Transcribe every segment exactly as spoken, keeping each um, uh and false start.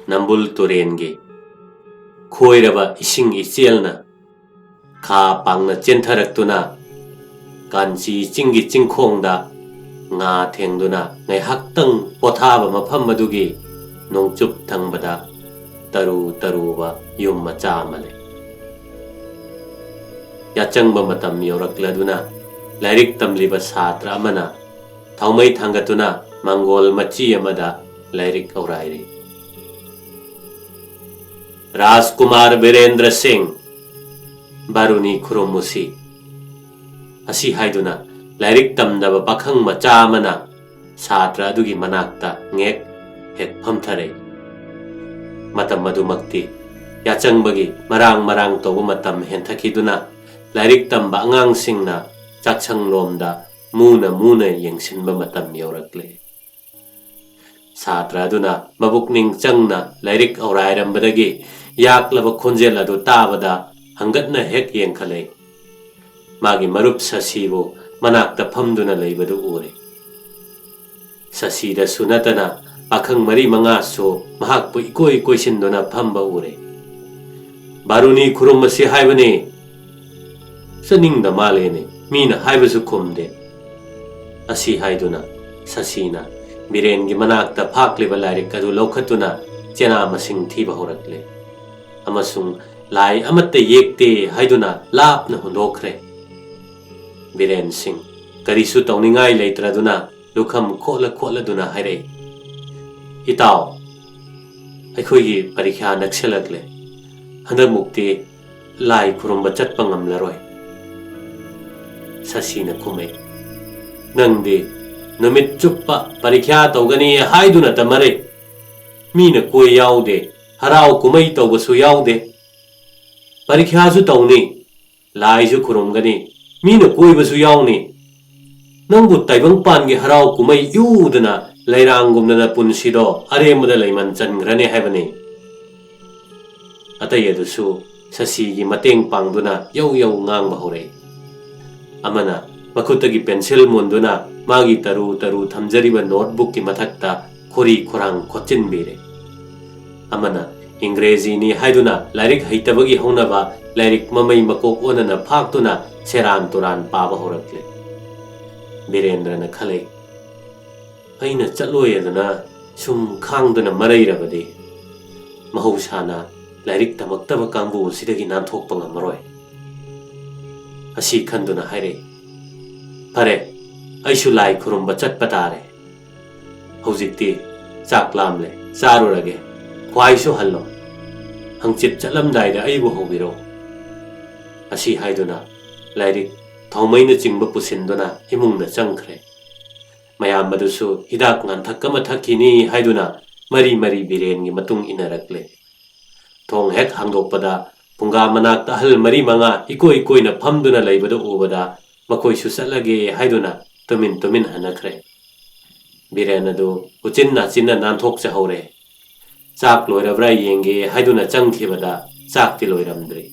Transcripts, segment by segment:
ꯅꯝꯕꯨꯜ ꯇꯨꯔꯦꯟꯒꯤ ꯈꯣꯏꯔꯕ ꯏꯁꯤꯡ ꯏꯆꯦꯜꯅ ꯈꯥ ꯄꯥꯡꯅ ꯆꯦꯟꯊꯔꯛꯇꯨꯅ ꯀꯥꯟꯆꯤ ꯆꯤꯡꯒꯤ ꯆꯤꯡꯈꯣꯡꯗ ꯉꯥ ꯊꯦꯡꯗꯨꯅ ꯉꯥꯏꯍꯥꯛꯇꯪ ꯄꯣꯊꯥꯕ ꯃꯐꯝ ꯑꯗꯨꯒꯤ ꯅꯣꯡꯆꯨꯞ ꯊꯪꯕꯗ ꯇꯔꯨ ꯇꯔꯨꯕ ꯌꯨꯝ ꯃꯆꯥ ꯑꯃ ꯂꯩ꯫ ꯌꯥꯆꯪꯕ ꯃꯇꯝ ꯌꯧꯔꯛꯂꯗꯨꯅ ꯂꯥꯏꯔꯤꯛ ꯇꯝꯂꯤꯕ ꯁꯥꯇ꯭ꯔ ꯑꯃꯅ ꯊꯥꯎꯃꯩ ꯊꯥꯡꯒꯠꯇꯨꯅ ꯃꯥꯡꯒꯣꯜ ꯃꯆꯤ ꯑꯃꯗ ꯂꯥꯏꯔꯤꯛ ꯑꯧꯔꯥꯏꯔꯤ꯫ "ꯔꯥꯖꯀꯨꯃꯥꯔ ꯕꯤꯔꯦꯟꯗ꯭ꯔ ꯁꯤꯡ, ꯕꯥꯔꯨꯅꯤ ꯈꯨꯔꯨꯝꯃꯨꯁꯤ" ꯑꯁꯤ ꯍꯥꯏꯗꯨꯅ ꯂꯥꯏꯔꯤꯛ ꯇꯝꯗꯕ ꯄꯥꯈꯪ ꯃꯆꯥ ꯑꯃꯅ ꯁꯥꯇ꯭ꯔ ꯑꯗꯨꯒꯤ ꯃꯅꯥꯛꯇ ꯉꯦꯛ ꯍꯦꯛ ꯐꯝꯊꯔꯛꯏ꯫ ꯃꯇꯝ ꯑꯗꯨꯃꯛꯇꯤ ꯌꯥꯆꯪꯕꯒꯤ ꯃꯔꯥꯡ ꯃꯔꯥꯡ ꯇꯧꯕ ꯃꯇꯝ ꯍꯦꯟꯊꯈꯤꯗꯨꯅ ꯂꯥꯏꯔꯤꯛ ꯇꯝꯕ ꯑꯉꯥꯡꯁꯤꯡꯅ ꯆꯥꯛꯁꯪꯂꯣꯝꯗ ꯃꯨꯅ ꯃꯨꯅ ꯌꯦꯡꯁꯤꯟꯕ ꯃꯇꯝ ꯌꯧꯔꯛꯂꯦ꯫ ꯁꯥꯇ꯭ꯔ ꯑꯗꯨꯅ ꯃꯕꯨꯛꯅꯤꯡ ꯆꯪꯅ ꯂꯥꯏꯔꯤꯛ ꯑꯧꯔꯥꯏꯔꯝꯕꯗꯒꯤ ꯌꯥꯛꯂꯕ ꯈꯣꯟꯖꯦꯜ ꯑꯗꯨ ꯇꯥꯕꯗ ꯍꯪꯒꯠꯅ ꯍꯦꯛ ꯌꯦꯡꯈꯠꯂꯛꯏ꯫ ꯃꯥꯒꯤ ꯃꯔꯨꯞ ꯁꯁꯤꯕꯨ ꯃꯅꯥꯛꯇ ꯐꯝꯗꯨꯅ ꯂꯩꯕꯗꯨ ꯎꯔꯦ꯫ ꯁꯁꯤꯗꯁꯨ ꯅꯠꯇꯅ ꯄꯥꯈꯪ ꯃꯔꯤ ꯃꯉꯥꯁꯨ ꯃꯍꯥꯛꯄꯨ ꯏꯀꯣꯏ ꯀꯣꯏꯁꯤꯟꯗꯨꯅ ꯐꯝꯕ ꯎꯔꯦ꯫ "ꯕꯥꯔꯨꯅꯤ ꯈꯨꯔꯨꯝ ꯑꯁꯤ ꯍꯥꯏꯕꯅꯤ, ꯆꯠꯅꯤꯡꯗ ꯃꯥꯜꯂꯦꯅꯦ, ꯃꯤꯅ ꯍꯥꯏꯕꯁꯨ ꯈꯨꯝꯗꯦ" ꯑꯁꯤ ꯍꯥꯏꯗꯨꯅ ꯁꯁꯤꯅ ꯕꯤꯔꯦꯟꯒꯤ ꯃꯅꯥꯛꯇ ꯐꯥꯛꯂꯤꯕ ꯂꯥꯏꯔꯤꯛ ꯑꯗꯨ ꯂꯧꯈꯠꯇꯨꯅ ꯆꯦꯅꯥ ꯃꯁꯤꯡ ꯊꯤꯕ ꯍꯧꯔꯛꯂꯦ ꯑꯃꯁꯨꯡ "ꯂꯥꯏ ꯑꯃꯠꯇ ꯌꯦꯛꯇꯦ" ꯍꯥꯏꯗꯨꯅ ꯂꯥꯞꯅ ꯍꯨꯟꯗꯣꯛꯈ꯭ꯔꯦ꯫ ꯕꯤꯔꯦꯟ ꯁꯤꯡ ꯀꯔꯤꯁꯨ ꯇꯧꯅꯤꯡꯉꯥꯏ ꯂꯩꯇ꯭ꯔꯗꯨꯅ ꯂꯨꯈꯝ ꯈꯣꯠꯂ ꯈꯣꯠꯂꯗꯨꯅ ꯍꯥꯏꯔꯛꯏ, "ꯏꯇꯥꯎ, ꯑꯩꯈꯣꯏꯒꯤ ꯄꯔꯤꯈ꯭ꯌꯥ ꯅꯛꯁꯤꯜꯂꯛꯂꯦ꯫ ꯍꯟꯗꯛꯃꯨꯛꯇꯤ ꯂꯥꯏ ꯈꯨꯔꯨꯝꯕ ꯆꯠꯄ ꯉꯝꯂꯔꯣꯏ"꯫ ꯁꯁꯤꯅ ꯈꯨꯝꯃꯛꯏ, "ꯅꯪꯗꯤ ꯅꯨꯃꯤꯠ ꯆꯨꯞꯄ ꯄꯔꯤꯈ꯭ꯌꯥ ꯇꯧꯒꯅꯤ ꯍꯥꯏꯗꯨꯅ ꯇꯝꯃꯔꯦ꯫ ꯃꯤꯅ ꯀꯣꯏ ꯌꯥꯎꯗꯦ, ꯍꯔꯥꯎ ꯀꯨꯝꯍꯩ ꯇꯧꯕꯁꯨ ꯌꯥꯎꯗꯦ꯫ ꯄꯔꯤꯈ꯭ꯌꯥꯁꯨ ꯇꯧꯅꯤ, ꯂꯥꯏꯁꯨ ꯈꯨꯔꯨꯝꯒꯅꯤ, ꯃꯤꯅ ꯀꯣꯏꯕꯁꯨ ꯌꯥꯎꯅꯤ꯫ ꯅꯪꯕꯨ ꯇꯥꯏꯕꯪꯄꯥꯟꯒꯤ ꯍꯔꯥꯎ ꯀꯨꯝꯍꯩ ꯏꯎꯗꯅ ꯂꯩꯔꯥꯡꯒꯨꯝꯅ ꯅꯄꯨꯟꯁꯤꯗꯣ ꯑꯔꯦꯝꯕꯗ ꯂꯩꯃꯟ ꯆꯟꯈ꯭ꯔꯅꯤ ꯍꯥꯏꯕꯅꯤ"꯫ ꯑꯇꯩ ꯑꯗꯨꯁꯨ ꯁꯁꯤꯒꯤ ꯃꯇꯦꯡ ꯄꯥꯡꯗꯨꯅ ꯌꯧ ꯌꯧ ꯉꯥꯡꯕ ꯍꯧꯔꯛꯏ꯫ ꯑꯃꯅ ꯃꯈꯨꯠꯇꯒꯤ ꯄꯦꯟꯁꯤꯜ ꯃꯨꯟꯗꯨꯅ ꯃꯥꯒꯤ ꯇꯔꯨ ꯇꯔꯨ ꯊꯝꯖꯔꯤꯕ ꯅꯣꯠꯕꯨꯛꯀꯤ ꯃꯊꯛꯇ ꯈꯣꯔꯤ ꯈꯣꯔꯥꯡ ꯈꯣꯠꯆꯤꯟꯕꯤꯔꯦ꯫ ꯑꯃꯅ ꯏꯪꯒ꯭ꯔꯦꯖꯤꯅꯤ ꯍꯥꯏꯗꯨꯅ ꯂꯥꯏꯔꯤꯛ ꯍꯩꯇꯕꯒꯤ ꯍꯧꯅꯕ ꯂꯥꯏꯔꯤꯛ ꯃꯃꯩ ꯃꯀꯣꯛ ꯑꯣꯟꯅꯅ ꯐꯥꯛꯇꯨꯅ ꯁꯦꯔꯥꯟ ꯇꯨꯔꯥꯟ ꯄꯥꯕ ꯍꯧꯔꯛꯂꯦ꯫ ꯕꯤꯔꯦꯟꯗ꯭ꯔꯅ ꯈꯜꯂꯦ, "ꯑꯩꯅ ꯆꯠꯂꯣꯏꯗꯅ ꯁꯨꯝ ꯈꯥꯡꯗꯨꯅ ꯃꯔꯩꯔꯕꯗꯤ ꯃꯍꯧꯁꯥꯅ ꯂꯥꯏꯔꯤꯛ ꯇꯝꯃꯛꯇꯕ ꯀꯥꯡꯕꯨ ꯑꯁꯤꯗꯒꯤ ꯅꯥꯟꯊꯣꯛꯄ ꯉꯝꯃꯔꯣꯏ"꯫ ꯑꯁꯤ ꯈꯟꯗꯨꯅ ꯍꯥꯏꯔꯛꯏ, "ꯐꯔꯦ, ꯑꯩꯁꯨ ꯂꯥꯏ ꯈꯨꯔꯨꯝꯕ ꯆꯠꯄ ꯇꯥꯔꯦ꯫ ꯍꯧꯖꯤꯛꯇꯤ ꯆꯥꯛ ꯂꯥꯝꯂꯦ, ꯆꯥꯔꯨꯔꯒꯦ꯫ ꯈ꯭ꯋꯥꯏꯁꯨ ꯍꯜꯂꯣ꯫ ꯍꯪꯆꯤꯠ ꯆꯠꯂꯝꯗꯥꯏꯗ ꯑꯩꯕꯨ ꯍꯧꯕꯤꯔꯛꯎ"꯫ ꯑꯁꯤ ꯍꯥꯏꯗꯨꯅ ꯂꯥꯏꯔꯤꯛ, ꯊꯥꯎꯃꯩꯅꯆꯤꯡꯕ ꯄꯨꯁꯤꯟꯗꯨꯅ ꯏꯃꯨꯡꯗ ꯆꯪꯈ꯭ꯔꯦ꯫ ꯃꯌꯥꯝ ꯑꯗꯨꯁꯨ ꯍꯤꯗꯥꯛ ꯉꯥꯟꯊꯛ ꯑꯃ ꯊꯛꯈꯤꯅꯤ ꯍꯥꯏꯗꯨꯅ ꯃꯔꯤ ꯃꯔꯤ ꯕꯤꯔꯦꯟꯒꯤ ꯃꯇꯨꯡ ꯏꯟꯅꯔꯛꯂꯦ꯫ ꯊꯣꯡ ꯍꯦꯛ ꯍꯥꯡꯗꯣꯛꯄꯗ ꯐꯨꯡꯒꯥ ꯃꯅꯥꯛꯇ ꯑꯍꯜ ꯃꯔꯤ ꯃꯉꯥ ꯏꯀꯣꯏ ꯀꯣꯏꯅ ꯐꯝꯗꯨꯅ ꯂꯩꯕꯗꯨ ꯎꯕꯗ ꯃꯈꯣꯏꯁꯨ ꯆꯠꯂꯒꯦ ꯍꯥꯏꯗꯨꯅ ꯇꯨꯃꯤꯟ ꯇꯨꯃꯤꯟ ꯍꯟꯅꯈ꯭ꯔꯦ꯫ ꯕꯤꯔꯦꯟ ꯑꯗꯨ ꯎꯆꯤꯟ ꯅꯥꯆꯤꯟꯅ ꯅꯥꯟꯊꯣꯛꯆꯍꯧꯔꯦ꯫ ꯆꯥꯛ ꯂꯣꯏꯔꯕ꯭ꯔꯥ ꯌꯦꯡꯒꯦ ꯍꯥꯏꯗꯨꯅ ꯆꯪꯈꯤꯕꯗ ꯆꯥꯛꯇꯤ ꯂꯣꯏꯔꯝꯗ꯭ꯔꯤ꯫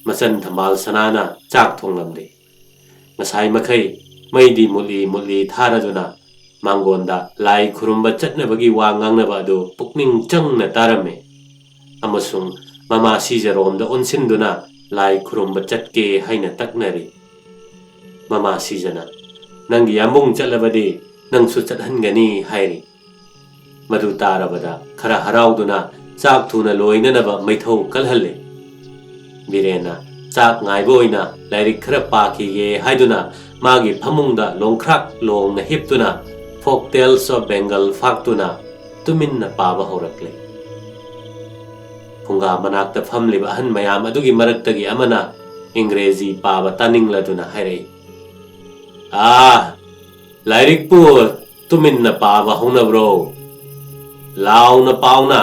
ꯃꯆꯟ ꯊꯝꯕꯥꯜ ꯁꯅꯥꯅ ꯆꯥꯛ ꯊꯣꯡꯂꯝꯂꯤ꯫ ꯉꯁꯥꯏ ꯃꯈꯩ ꯃꯩꯗꯤ ꯃꯨꯠꯂꯤ ꯃꯨꯠꯂꯤ ꯊꯥꯔꯗꯨꯅ ꯃꯥꯡꯒꯣꯟꯗ ꯂꯥꯏ ꯈꯨꯔꯨꯝꯕ ꯆꯠꯅꯕꯒꯤ ꯋꯥ ꯉꯥꯡꯅꯕ ꯑꯗꯨ ꯄꯨꯛꯅꯤꯡ ꯆꯪꯅ ꯇꯥꯔꯝꯃꯤ꯫ ꯑꯃꯁꯨꯡ ꯃꯃꯥ ꯁꯤꯖꯔꯣꯝꯗ ꯑꯣꯟꯁꯤꯟꯗꯨꯅ ꯂꯥꯏ ꯈꯨꯔꯨꯝꯕ ꯆꯠꯀꯦ ꯍꯥꯏꯅ ꯇꯛꯅꯔꯤ꯫ ꯃꯃꯥ ꯁꯤꯖꯅ, "ꯅꯪꯒꯤ ꯌꯥꯝꯕꯨꯡ ꯆꯠꯂꯕꯗꯤ ꯅꯪꯁꯨ ꯆꯠꯍꯟꯒꯅꯤ" ꯍꯥꯏꯔꯤ꯫ ꯃꯗꯨ ꯇꯥꯔꯕꯗ ꯈꯔ ꯍꯔꯥꯎꯗꯨꯅ ꯆꯥꯛ ꯊꯨꯅ ꯂꯣꯏꯅꯅꯕ ꯃꯩꯊꯧ ꯀꯜꯍꯜꯂꯤ꯫ ꯕꯤꯔꯦꯟꯅ ꯆꯥꯛ ꯉꯥꯏꯕ ꯑꯣꯏꯅ ꯂꯥꯏꯔꯤꯛ ꯈꯔ ꯄꯥꯈꯤꯒꯦ ꯍꯥꯏꯗꯨꯅ ꯃꯥꯒꯤ ꯐꯃꯨꯡꯗ ꯂꯣꯡꯈ꯭ꯔꯥꯛ ꯂꯣꯡꯅ ꯍꯤꯞꯇꯨꯅ Folk Tales of Bengal ꯐꯥꯛꯇꯨꯅ ꯇꯨꯃꯤꯟꯅ ꯄꯥꯕ ꯍꯧꯔꯛꯂꯦ꯫ ꯐꯨꯡꯒꯥ ꯃꯅꯥꯛꯇ ꯐꯝꯂꯤꯕ ꯑꯍꯟ ꯃꯌꯥꯝ ꯑꯗꯨꯒꯤ ꯃꯔꯛꯇꯒꯤ ꯑꯃꯅ ꯏꯪꯒ꯭ꯔꯦꯖꯤ ꯄꯥꯕ ꯇꯥꯅꯤꯡꯂꯗꯨꯅ ꯍꯥꯏꯔꯛꯏ, "ꯑꯥ, ꯂꯥꯏꯔꯤꯛꯄꯨ ꯇꯨꯃꯤꯟꯅ ꯄꯥꯕ ꯍꯧꯅꯕ꯭ꯔꯣ? ꯂꯥꯎꯅ ꯄꯥꯎꯅ!"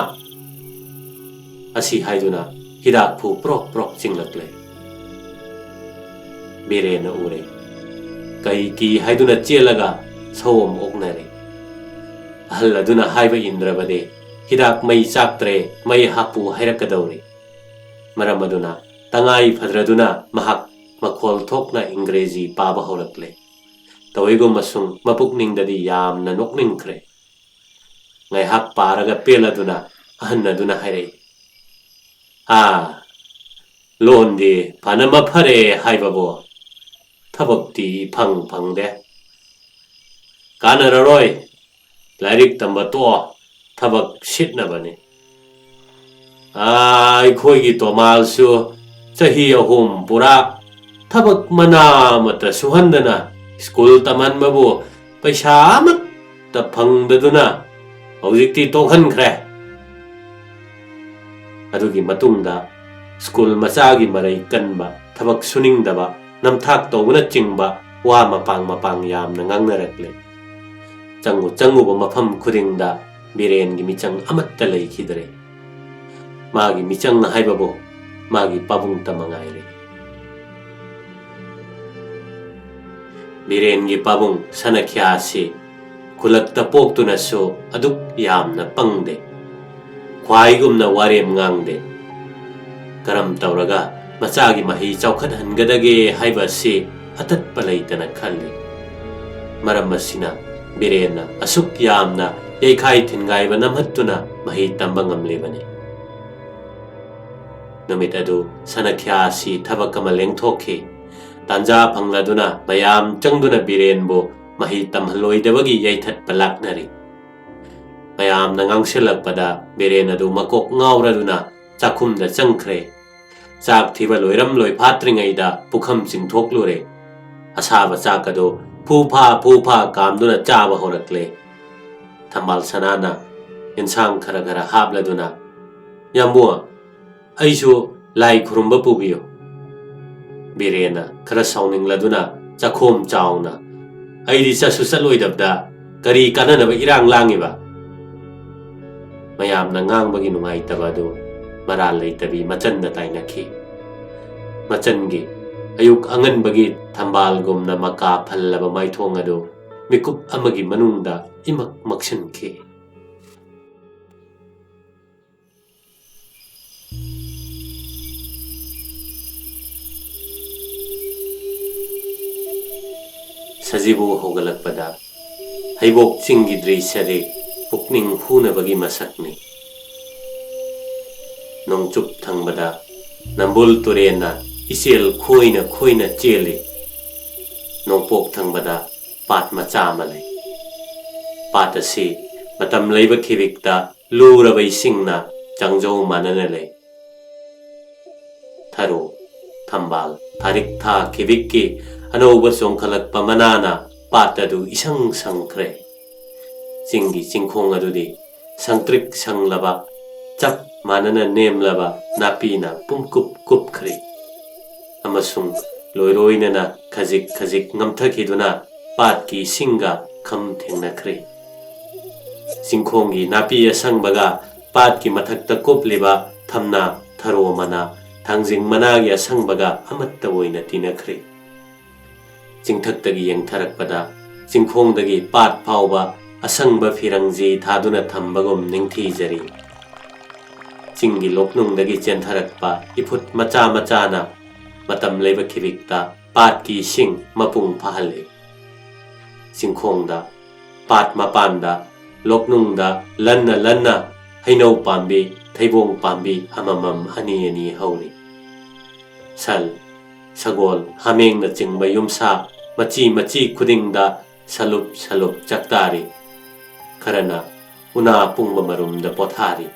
ꯑꯁꯤ ꯍꯥꯏꯗꯨꯅ ꯍꯤꯗꯥꯛꯐꯨ ꯄ꯭ꯔꯣꯛ ꯄ꯭ꯔꯣꯛ ꯆꯤꯡꯂꯛꯂꯦ꯫ ꯕꯤꯔꯦꯟꯅ ꯎꯔꯦ꯫ ꯀꯩ ꯀꯤ ꯍꯥꯏꯗꯨꯅ ꯆꯦꯜꯂꯒ ꯁꯑꯣꯝ ꯑꯣꯛꯅꯔꯦ꯫ ꯑꯍꯜ ꯑꯗꯨꯅ ꯍꯥꯏꯕ ꯏꯟꯗ꯭ꯔꯕꯗꯤ ꯍꯤꯗꯥꯛ ꯃꯩ ꯆꯥꯛꯇ꯭ꯔꯦ, ꯃꯩ ꯍꯥꯞꯄꯨ ꯍꯥꯏꯔꯛꯀꯗꯧꯔꯤ꯫ ꯃꯔꯝ ꯑꯗꯨꯅ ꯇꯉꯥꯏ ꯐꯗ꯭ꯔꯗꯨꯅ ꯃꯍꯥꯛ ꯃꯈꯣꯜ ꯊꯣꯛꯅ ꯏꯪꯒ꯭ꯔꯦꯖꯤ ꯄꯥꯕ ꯍꯧꯔꯛꯂꯦ꯫ ꯇꯧꯏꯒꯨꯝꯕꯁꯨꯡ ꯃꯄꯨꯛꯅꯤꯡꯗꯗꯤ ꯌꯥꯝꯅ ꯅꯣꯛꯅꯤꯡꯈ꯭ꯔꯦ꯫ ꯉꯥꯏꯍꯥꯛ ꯄꯥꯔꯒ ꯄꯦꯜꯂꯗꯨꯅ ꯑꯍꯟ ꯑꯗꯨꯅ ꯍꯥꯏꯔꯛꯏ꯫ "ꯑꯥ, ꯂꯣꯟꯗꯤ ꯐꯅ ꯃꯐꯔꯦ ꯍꯥꯏꯕꯕꯨ, ꯊꯕꯛꯇꯤ ꯐꯪ ꯐꯪꯗꯦ꯫ ꯀꯥꯟꯅꯔꯔꯣꯏ, ꯂꯥꯏꯔꯤꯛ ꯇꯝꯕ ꯇꯣꯛꯑꯣ, ꯊꯕꯛ ꯁꯤꯠꯅꯕꯅꯤ꯫ ꯑꯥ, ꯑꯩꯈꯣꯏꯒꯤ ꯇꯣꯃꯥꯜꯁꯨ ꯆꯍꯤ ꯑꯍꯨꯝ ꯄꯨꯔꯥ ꯊꯕꯛ ꯃꯅꯥ ꯑꯃꯠꯇ ꯁꯨꯍꯟꯗꯅ ꯁ꯭ꯀꯨꯜ ꯇꯝꯍꯟꯕꯕꯨ ꯄꯩꯁꯥ ꯑꯃꯠꯇ ꯐꯪꯗꯗꯨꯅ ꯍꯧꯖꯤꯛꯇꯤ ꯇꯣꯛꯍꯟꯈ꯭ꯔꯦ"꯫ ꯑꯗꯨꯒꯤ ꯃꯇꯨꯡꯗ ꯁ꯭ꯀꯨꯜ ꯃꯆꯥꯒꯤ ꯃꯔꯩ ꯀꯟꯕ, ꯊꯕꯛ ꯁꯨꯅꯤꯡꯗꯕ, ꯅꯝꯊꯥꯛ ꯇꯧꯕꯅꯆꯤꯡꯕ ꯋꯥ ꯃꯄꯥꯡ ꯃꯄꯥꯡ ꯌꯥꯝꯅ ꯉꯥꯡꯅꯔꯛꯂꯦ꯫ ꯆꯪꯉꯨ ꯆꯪꯉꯨꯕ ꯃꯐꯝ ꯈꯨꯗꯤꯡꯗ ꯕꯤꯔꯦꯟꯒꯤ ꯃꯤꯆꯪ ꯑꯃꯠꯇ ꯂꯩꯈꯤꯗ꯭ꯔꯦ꯫ ꯃꯥꯒꯤ ꯃꯤꯆꯪ ꯍꯥꯏꯕꯕꯨ ꯃꯥꯒꯤ ꯄꯥꯕꯨꯡꯇ ꯃꯉꯥꯏꯔꯦ꯫ ꯕꯤꯔꯦꯟꯒꯤ ꯄꯥꯕꯨꯡ ꯁꯅꯈ꯭ꯌꯥ ꯑꯁꯤ ꯈꯨꯜꯂꯛꯇ ꯄꯣꯛꯇꯨꯅꯁꯨ ꯑꯗꯨꯛ ꯌꯥꯝꯅ ꯄꯪꯗꯦ꯫ ꯈ꯭ꯋꯥꯏꯒꯨꯝꯅ ꯋꯥꯔꯦꯝ ꯉꯥꯡꯗꯦ꯫ ꯀꯔꯝ ꯇꯧꯔꯒ ꯃꯆꯥꯒꯤ ꯃꯍꯩ ꯆꯥꯎꯈꯠꯍꯟꯒꯗꯒꯦ ꯍꯥꯏꯕ ꯑꯁꯤ ꯑꯇꯠꯄ ꯂꯩꯇꯅ ꯈꯜꯂꯤ꯫ ꯃꯔꯝ ꯑꯁꯤꯅ ꯕꯤꯔꯦꯟꯅ ꯑꯁꯨꯛ ꯌꯥꯝꯅ ꯌꯩꯈꯥꯏ ꯊꯤꯟꯒꯥꯏꯕ ꯅꯝꯍꯠꯇꯨꯅ ꯃꯍꯩ ꯇꯝꯕ ꯉꯝꯂꯤꯕꯅꯤ꯫ ꯅꯨꯃꯤꯠ ꯑꯗꯨ ꯁꯅꯈ꯭ꯌꯥ ꯑꯁꯤ ꯊꯕꯛ ꯑꯃ ꯂꯦꯡꯊꯣꯛꯈꯤ꯫ ꯇꯥꯟꯖꯥ ꯐꯪꯂꯗꯨꯅ ꯃꯌꯥꯝ ꯆꯪꯗꯨꯅ ꯕꯤꯔꯦꯟꯕꯨ ꯃꯍꯩ ꯇꯝꯍꯜꯂꯣꯏꯗꯕꯒꯤ ꯌꯩꯊꯠꯄ ꯂꯥꯛꯅꯔꯤ꯫ ꯃꯌꯥꯝꯅ ꯉꯥꯡꯁꯤꯜꯂꯛꯄꯗ ꯕꯤꯔꯦꯟ ꯑꯗꯨ ꯃꯀꯣꯛ ꯉꯥꯎꯔꯗꯨꯅ ꯆꯥꯛꯈꯨꯝꯗ ꯆꯪꯈ꯭ꯔꯦ꯫ ꯆꯥꯛ ꯊꯤꯕ ꯂꯣꯏꯔꯝ ꯂꯣꯏ ꯐꯥꯠꯇ꯭ꯔꯤꯉꯩꯗ ꯄꯨꯈꯝ ꯆꯤꯡꯊꯣꯛꯂꯨꯔꯦ꯫ ꯑꯁꯥꯕ ꯆꯥꯛ ꯑꯗꯨ ꯐꯨ ꯐꯥ ꯐꯨ ꯐꯥ ꯀꯥꯝꯗꯨꯅ ꯆꯥꯕ ꯍꯧꯔꯛꯂꯦ꯫ ꯊꯝꯕꯥꯜ ꯁꯅꯥꯅ ꯌꯦꯟꯁꯥꯡ ꯈꯔ ꯈꯔ ꯍꯥꯞꯂꯗꯨꯅ, "ꯌꯥꯝꯕꯨꯡ, ꯑꯩꯁꯨ ꯂꯥꯏ ꯈꯨꯔꯨꯝꯕ ꯄꯨꯕꯤꯌꯨ"꯫ ꯕꯤꯔꯦꯟꯅ ꯈꯔ ꯁꯥꯎꯅꯤꯡꯂꯗꯨꯅ ꯆꯥꯛꯈꯣꯝ ꯆꯥꯎꯅ, "ꯑꯩꯗꯤ ꯆꯠꯁꯨ ꯆꯠꯂꯣꯏꯗꯕꯗ ꯀꯔꯤ ꯀꯥꯟꯅꯅꯕ ꯏꯔꯥꯡ ꯂꯥꯡꯉꯤꯕ?" ꯃꯌꯥꯝꯅ ꯉꯥꯡꯕꯒꯤ ꯅꯨꯡꯉꯥꯏꯇꯕ ꯑꯗꯨ ꯃꯔꯥꯜ ꯂꯩꯇꯕꯤ ꯃꯆꯟꯗ ꯇꯥꯏꯅꯈꯤ꯫ ꯃꯆꯟꯒꯤ ꯑꯌꯨꯛ ꯑꯉꯟꯕꯒꯤ ꯊꯝꯕꯥꯜꯒꯨꯝꯅ ꯃꯀꯥ ꯐꯜꯂꯕ ꯃꯥꯏꯊꯣꯡ ꯑꯗꯨ ꯃꯤꯀꯨꯞ ꯑꯃꯒꯤ ꯃꯅꯨꯡꯗ ꯏꯃꯛ ꯃꯛꯁꯤꯟꯈꯤ꯫ ꯁꯖꯤꯕꯨ ꯍꯧꯒꯠꯂꯛꯄꯗ ꯍꯩꯕꯣꯛ ꯆꯤꯡꯒꯤ ꯗ꯭ꯔꯤꯁ꯭ꯌꯗꯤ ꯄꯨꯛꯅꯤꯡ ꯍꯨꯅꯕꯒꯤ ꯃꯁꯛꯅꯤ꯫ ꯅꯣꯡꯆꯨꯞ ꯊꯪꯕꯗ ꯅꯝꯕꯨꯜ ꯇꯨꯔꯦꯟꯅ ꯏꯆꯦꯜ ꯈꯣꯏꯅ ꯈꯣꯏꯅ ꯆꯦꯜꯂꯤ꯫ ꯅꯣꯡꯄꯣꯛ ꯊꯪꯕꯗ ꯄꯥꯠ ꯃꯆꯥ ꯑꯃ ꯂꯩ꯫ ꯄꯥꯠ ꯑꯁꯤ ꯃꯇꯝ ꯂꯩꯕ ꯈꯤꯕꯤꯛꯇ ꯂꯨꯔꯕ ꯏꯁꯤꯡꯅ ꯆꯥꯡꯖꯧ ꯃꯥꯟꯅꯅ ꯂꯩ꯫ ꯊꯔꯣ, ꯊꯝꯕꯥꯜ, ꯊꯥꯔꯤꯛ ꯊꯥ ꯈꯤꯕꯤꯛꯀꯤ ꯑꯅꯧꯕ ꯆꯣꯡꯈꯠꯂꯛꯄ ꯃꯅꯥꯅ ꯄꯥꯠ ꯑꯗꯨ ꯏꯁꯪ ꯁꯪꯈ꯭ꯔꯦ꯫ ꯆꯤꯡꯒꯤ ꯆꯤꯡꯈꯣꯡ ꯑꯗꯨꯗꯤ ꯁꯪꯇ꯭ꯔꯤꯛ ꯁꯪꯂꯕ, ꯆꯞ ꯃꯥꯟꯅꯅ ꯅꯦꯝꯂꯕ ꯅꯥꯄꯤꯅ ꯄꯨꯝꯀꯨꯞ ꯀꯨꯞꯈ꯭ꯔꯦ꯫ ꯑꯃꯁꯨꯡ ꯂꯣꯏꯔꯣꯏꯅꯅ ꯈꯖꯤꯛ ꯈꯖꯤꯛ ꯉꯝꯊꯈꯤꯗꯨꯅ ꯄꯥꯠꯀꯤ ꯏꯁꯤꯡꯒ ꯈꯝ ꯊꯦꯡꯅꯈ꯭ꯔꯦ꯫ ꯆꯤꯡꯈꯣꯡꯒꯤ ꯅꯥꯄꯤ ꯑꯁꯪꯕꯒ ꯄꯥꯠꯀꯤ ꯃꯊꯛꯇ ꯀꯨꯞꯂꯤꯕ ꯊꯝꯅꯥ, ꯊꯔꯣ ꯃꯅꯥ, ꯊꯥꯡꯖꯤꯡ ꯃꯅꯥꯒꯤ ꯑꯁꯪꯕꯒ ꯑꯃꯠꯇ ꯑꯣꯏꯅ ꯇꯤꯟꯅꯈ꯭ꯔꯦ꯫ ꯆꯤꯡꯊꯛꯇꯒꯤ ꯌꯦꯡꯊꯔꯛꯄꯗ ꯆꯤꯡꯈꯣꯡꯗꯒꯤ ꯄꯥꯠ ꯐꯥꯎꯕ ꯑꯁꯪꯕ ꯐꯤꯔꯪꯖꯤ ꯊꯥꯗꯨꯅ ꯊꯝꯕꯒꯨꯝ ꯅꯤꯡꯊꯤꯖꯔꯤ꯫ ꯆꯤꯡꯒꯤ ꯂꯣꯛꯅꯨꯡꯗꯒꯤ ꯆꯦꯟꯊꯔꯛꯄ ꯏꯐꯨꯠ ꯃꯆꯥ ꯃꯆꯥꯅ ꯃꯇꯝ ꯂꯩꯕ ꯈꯤꯕꯤꯛꯇ ꯄꯥꯠꯀꯤ ꯏꯁꯤꯡ ꯃꯄꯨꯡ ꯐꯥꯍꯜꯂꯤ꯫ ꯆꯤꯡꯈꯣꯡꯗ, ꯄꯥꯠ ꯃꯄꯥꯟꯗ, ꯂꯣꯛꯅꯨꯡꯗ ꯂꯟꯅ ꯂꯟꯅ ꯍꯩꯅꯧ ꯄꯥꯝꯕꯤ, ꯊꯩꯕꯣꯡ ꯄꯥꯝꯕꯤ ꯑꯃꯃꯝ ꯑꯅꯤ ꯑꯅꯤ ꯍꯧꯔꯤ꯫ ꯁꯟ, ꯁꯒꯣꯜ, ꯍꯥꯃꯦꯡꯅꯆꯤꯡꯕ ꯌꯨꯝꯁꯥ ꯃꯆꯤ ꯃꯆꯤ ꯈꯨꯗꯤꯡꯗ ꯁꯂꯨꯞ ꯁꯂꯨꯞ ꯆꯥꯛꯇꯥꯔꯤ꯫ ꯈꯔꯅ ꯎꯅꯥ ꯄꯨꯡꯕ ꯃꯔꯨꯝꯗ ꯄꯣꯊꯥꯔꯤ꯫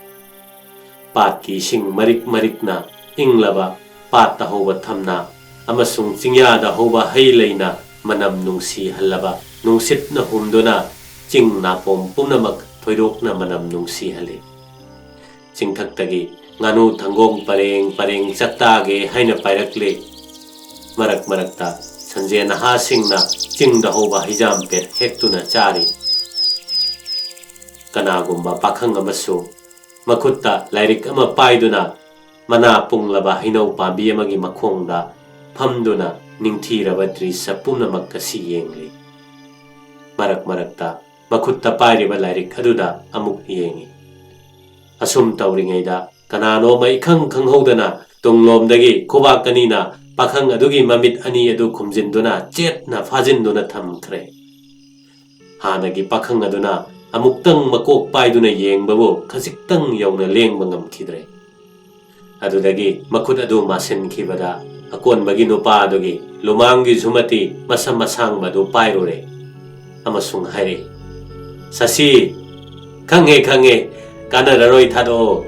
ꯄꯥꯠꯀꯤ ꯏꯁꯤꯡ ꯃꯔꯤꯛ ꯃꯔꯤꯛꯅ ꯏꯪꯂꯕ, ꯄꯥꯠꯇ ꯍꯧꯕ ꯊꯝꯅꯥ ꯑꯃꯁꯨꯡ ꯆꯤꯡꯌꯥꯗ ꯍꯧꯕ ꯍꯩ ꯂꯩꯅ ꯃꯅꯝ ꯅꯨꯡꯁꯤꯍꯜꯂꯕ, ꯅꯨꯡꯁꯤꯠꯅ ꯍꯨꯝꯗꯨꯅ ꯆꯤꯡ ꯅꯥꯄꯣꯝ ꯄꯨꯝꯅꯃꯛ ꯊꯣꯏꯗꯣꯛꯅ ꯃꯅꯝ ꯅꯨꯡꯁꯤꯍꯜꯂꯤ꯫ ꯆꯤꯡꯊꯛꯇꯒꯤ ꯉꯥꯅꯨ ꯊꯪꯒꯣꯡ ꯄꯔꯦꯡ ꯄꯔꯦꯡ ꯆꯥꯛꯇꯥꯒꯦ ꯍꯥꯏꯅ ꯄꯥꯏꯔꯛꯂꯤ꯫ ꯃꯔꯛ ꯃꯔꯛꯇ ꯁꯟꯖꯦꯟ ꯅꯍꯥꯁꯤꯡꯅ ꯆꯤꯡꯗ ꯍꯧꯕ ꯍꯩꯖꯥꯝꯄꯦꯠ ꯍꯦꯛꯇꯨꯅ ꯆꯥꯔꯤ꯫ ꯀꯅꯥꯒꯨꯝꯕ ꯄꯥꯈꯪ ꯑꯃꯁꯨ ꯃꯈꯨꯠꯇ ꯂꯥꯏꯔꯤꯛ ꯑꯃ ꯄꯥꯏꯗꯨꯅ ꯃꯅꯥ ꯄꯨꯡꯂꯕ ꯍꯩꯅꯧ ꯄꯥꯝꯕꯤ ꯑꯃꯒꯤ ꯃꯈꯣꯡꯗ ꯐꯝꯗꯨꯅ ꯅꯤꯡꯊꯤꯔꯕ ꯗ꯭ꯔꯤꯁ꯭ꯌ ꯄꯨꯝꯅꯃꯛ ꯑꯁꯤ ꯌꯦꯡꯂꯤ꯫ ꯃꯔꯛ ꯃꯔꯛꯇ ꯃꯈꯨꯠꯇ ꯄꯥꯏꯔꯤꯕ ꯂꯥꯏꯔꯤꯛ ꯑꯗꯨꯗ ꯑꯃꯨꯛ ꯌꯦꯡꯏ꯫ ꯑꯁꯨꯝ ꯇꯧꯔꯤꯉꯩꯗ ꯀꯅꯥꯅꯣꯃ ꯏꯈꯪ ꯈꯪꯍꯧꯗꯅ ꯇꯨꯡꯂꯣꯝꯗꯒꯤ ꯈꯨꯕꯥꯛ ꯑꯅꯤꯅ ꯄꯥꯈꯪ ꯑꯗꯨꯒꯤ ꯃꯃꯤꯠ ꯑꯅꯤ ꯑꯗꯨ ꯈꯨꯝꯖꯤꯟꯗꯨꯅ ꯆꯦꯠꯅ ꯐꯥꯖꯤꯟꯗꯨꯅ ꯊꯝꯈ꯭ꯔꯦ꯫ ꯍꯥꯟꯅꯒꯤ ꯄꯥꯈꯪ ꯑꯗꯨꯅ ꯑꯃꯨꯛꯇꯪ ꯃꯀꯣꯛ ꯄꯥꯏꯗꯨꯅ ꯌꯦꯡꯕꯕꯨ ꯈꯖꯤꯛꯇꯪ ꯌꯧꯅ ꯂꯦꯡꯕ ꯉꯝꯈꯤꯗ꯭ꯔꯦ꯫ ꯑꯗꯨꯗꯒꯤ ꯃꯈꯨꯠ ꯑꯗꯨ ꯃꯥꯁꯤꯟꯈꯤꯕꯗ ꯑꯀꯣꯟꯕꯒꯤ ꯅꯨꯄꯥ ꯑꯗꯨꯒꯤ ꯂꯨꯃꯥꯡꯒꯤ ꯖꯨꯃꯇꯤ ꯃꯁꯝ ꯑꯁꯥꯡꯕ ꯑꯗꯨ ꯄꯥꯏꯔꯨꯔꯦ ꯑꯃꯁꯨꯡ ꯍꯥꯏꯔꯛꯏ, "ꯁꯁꯤ, ꯈꯪꯉꯦ, ꯈꯪꯉꯦ, ꯀꯥꯟꯅꯔꯔꯣꯏ, ꯊꯥꯗꯣꯛꯑꯣ꯫"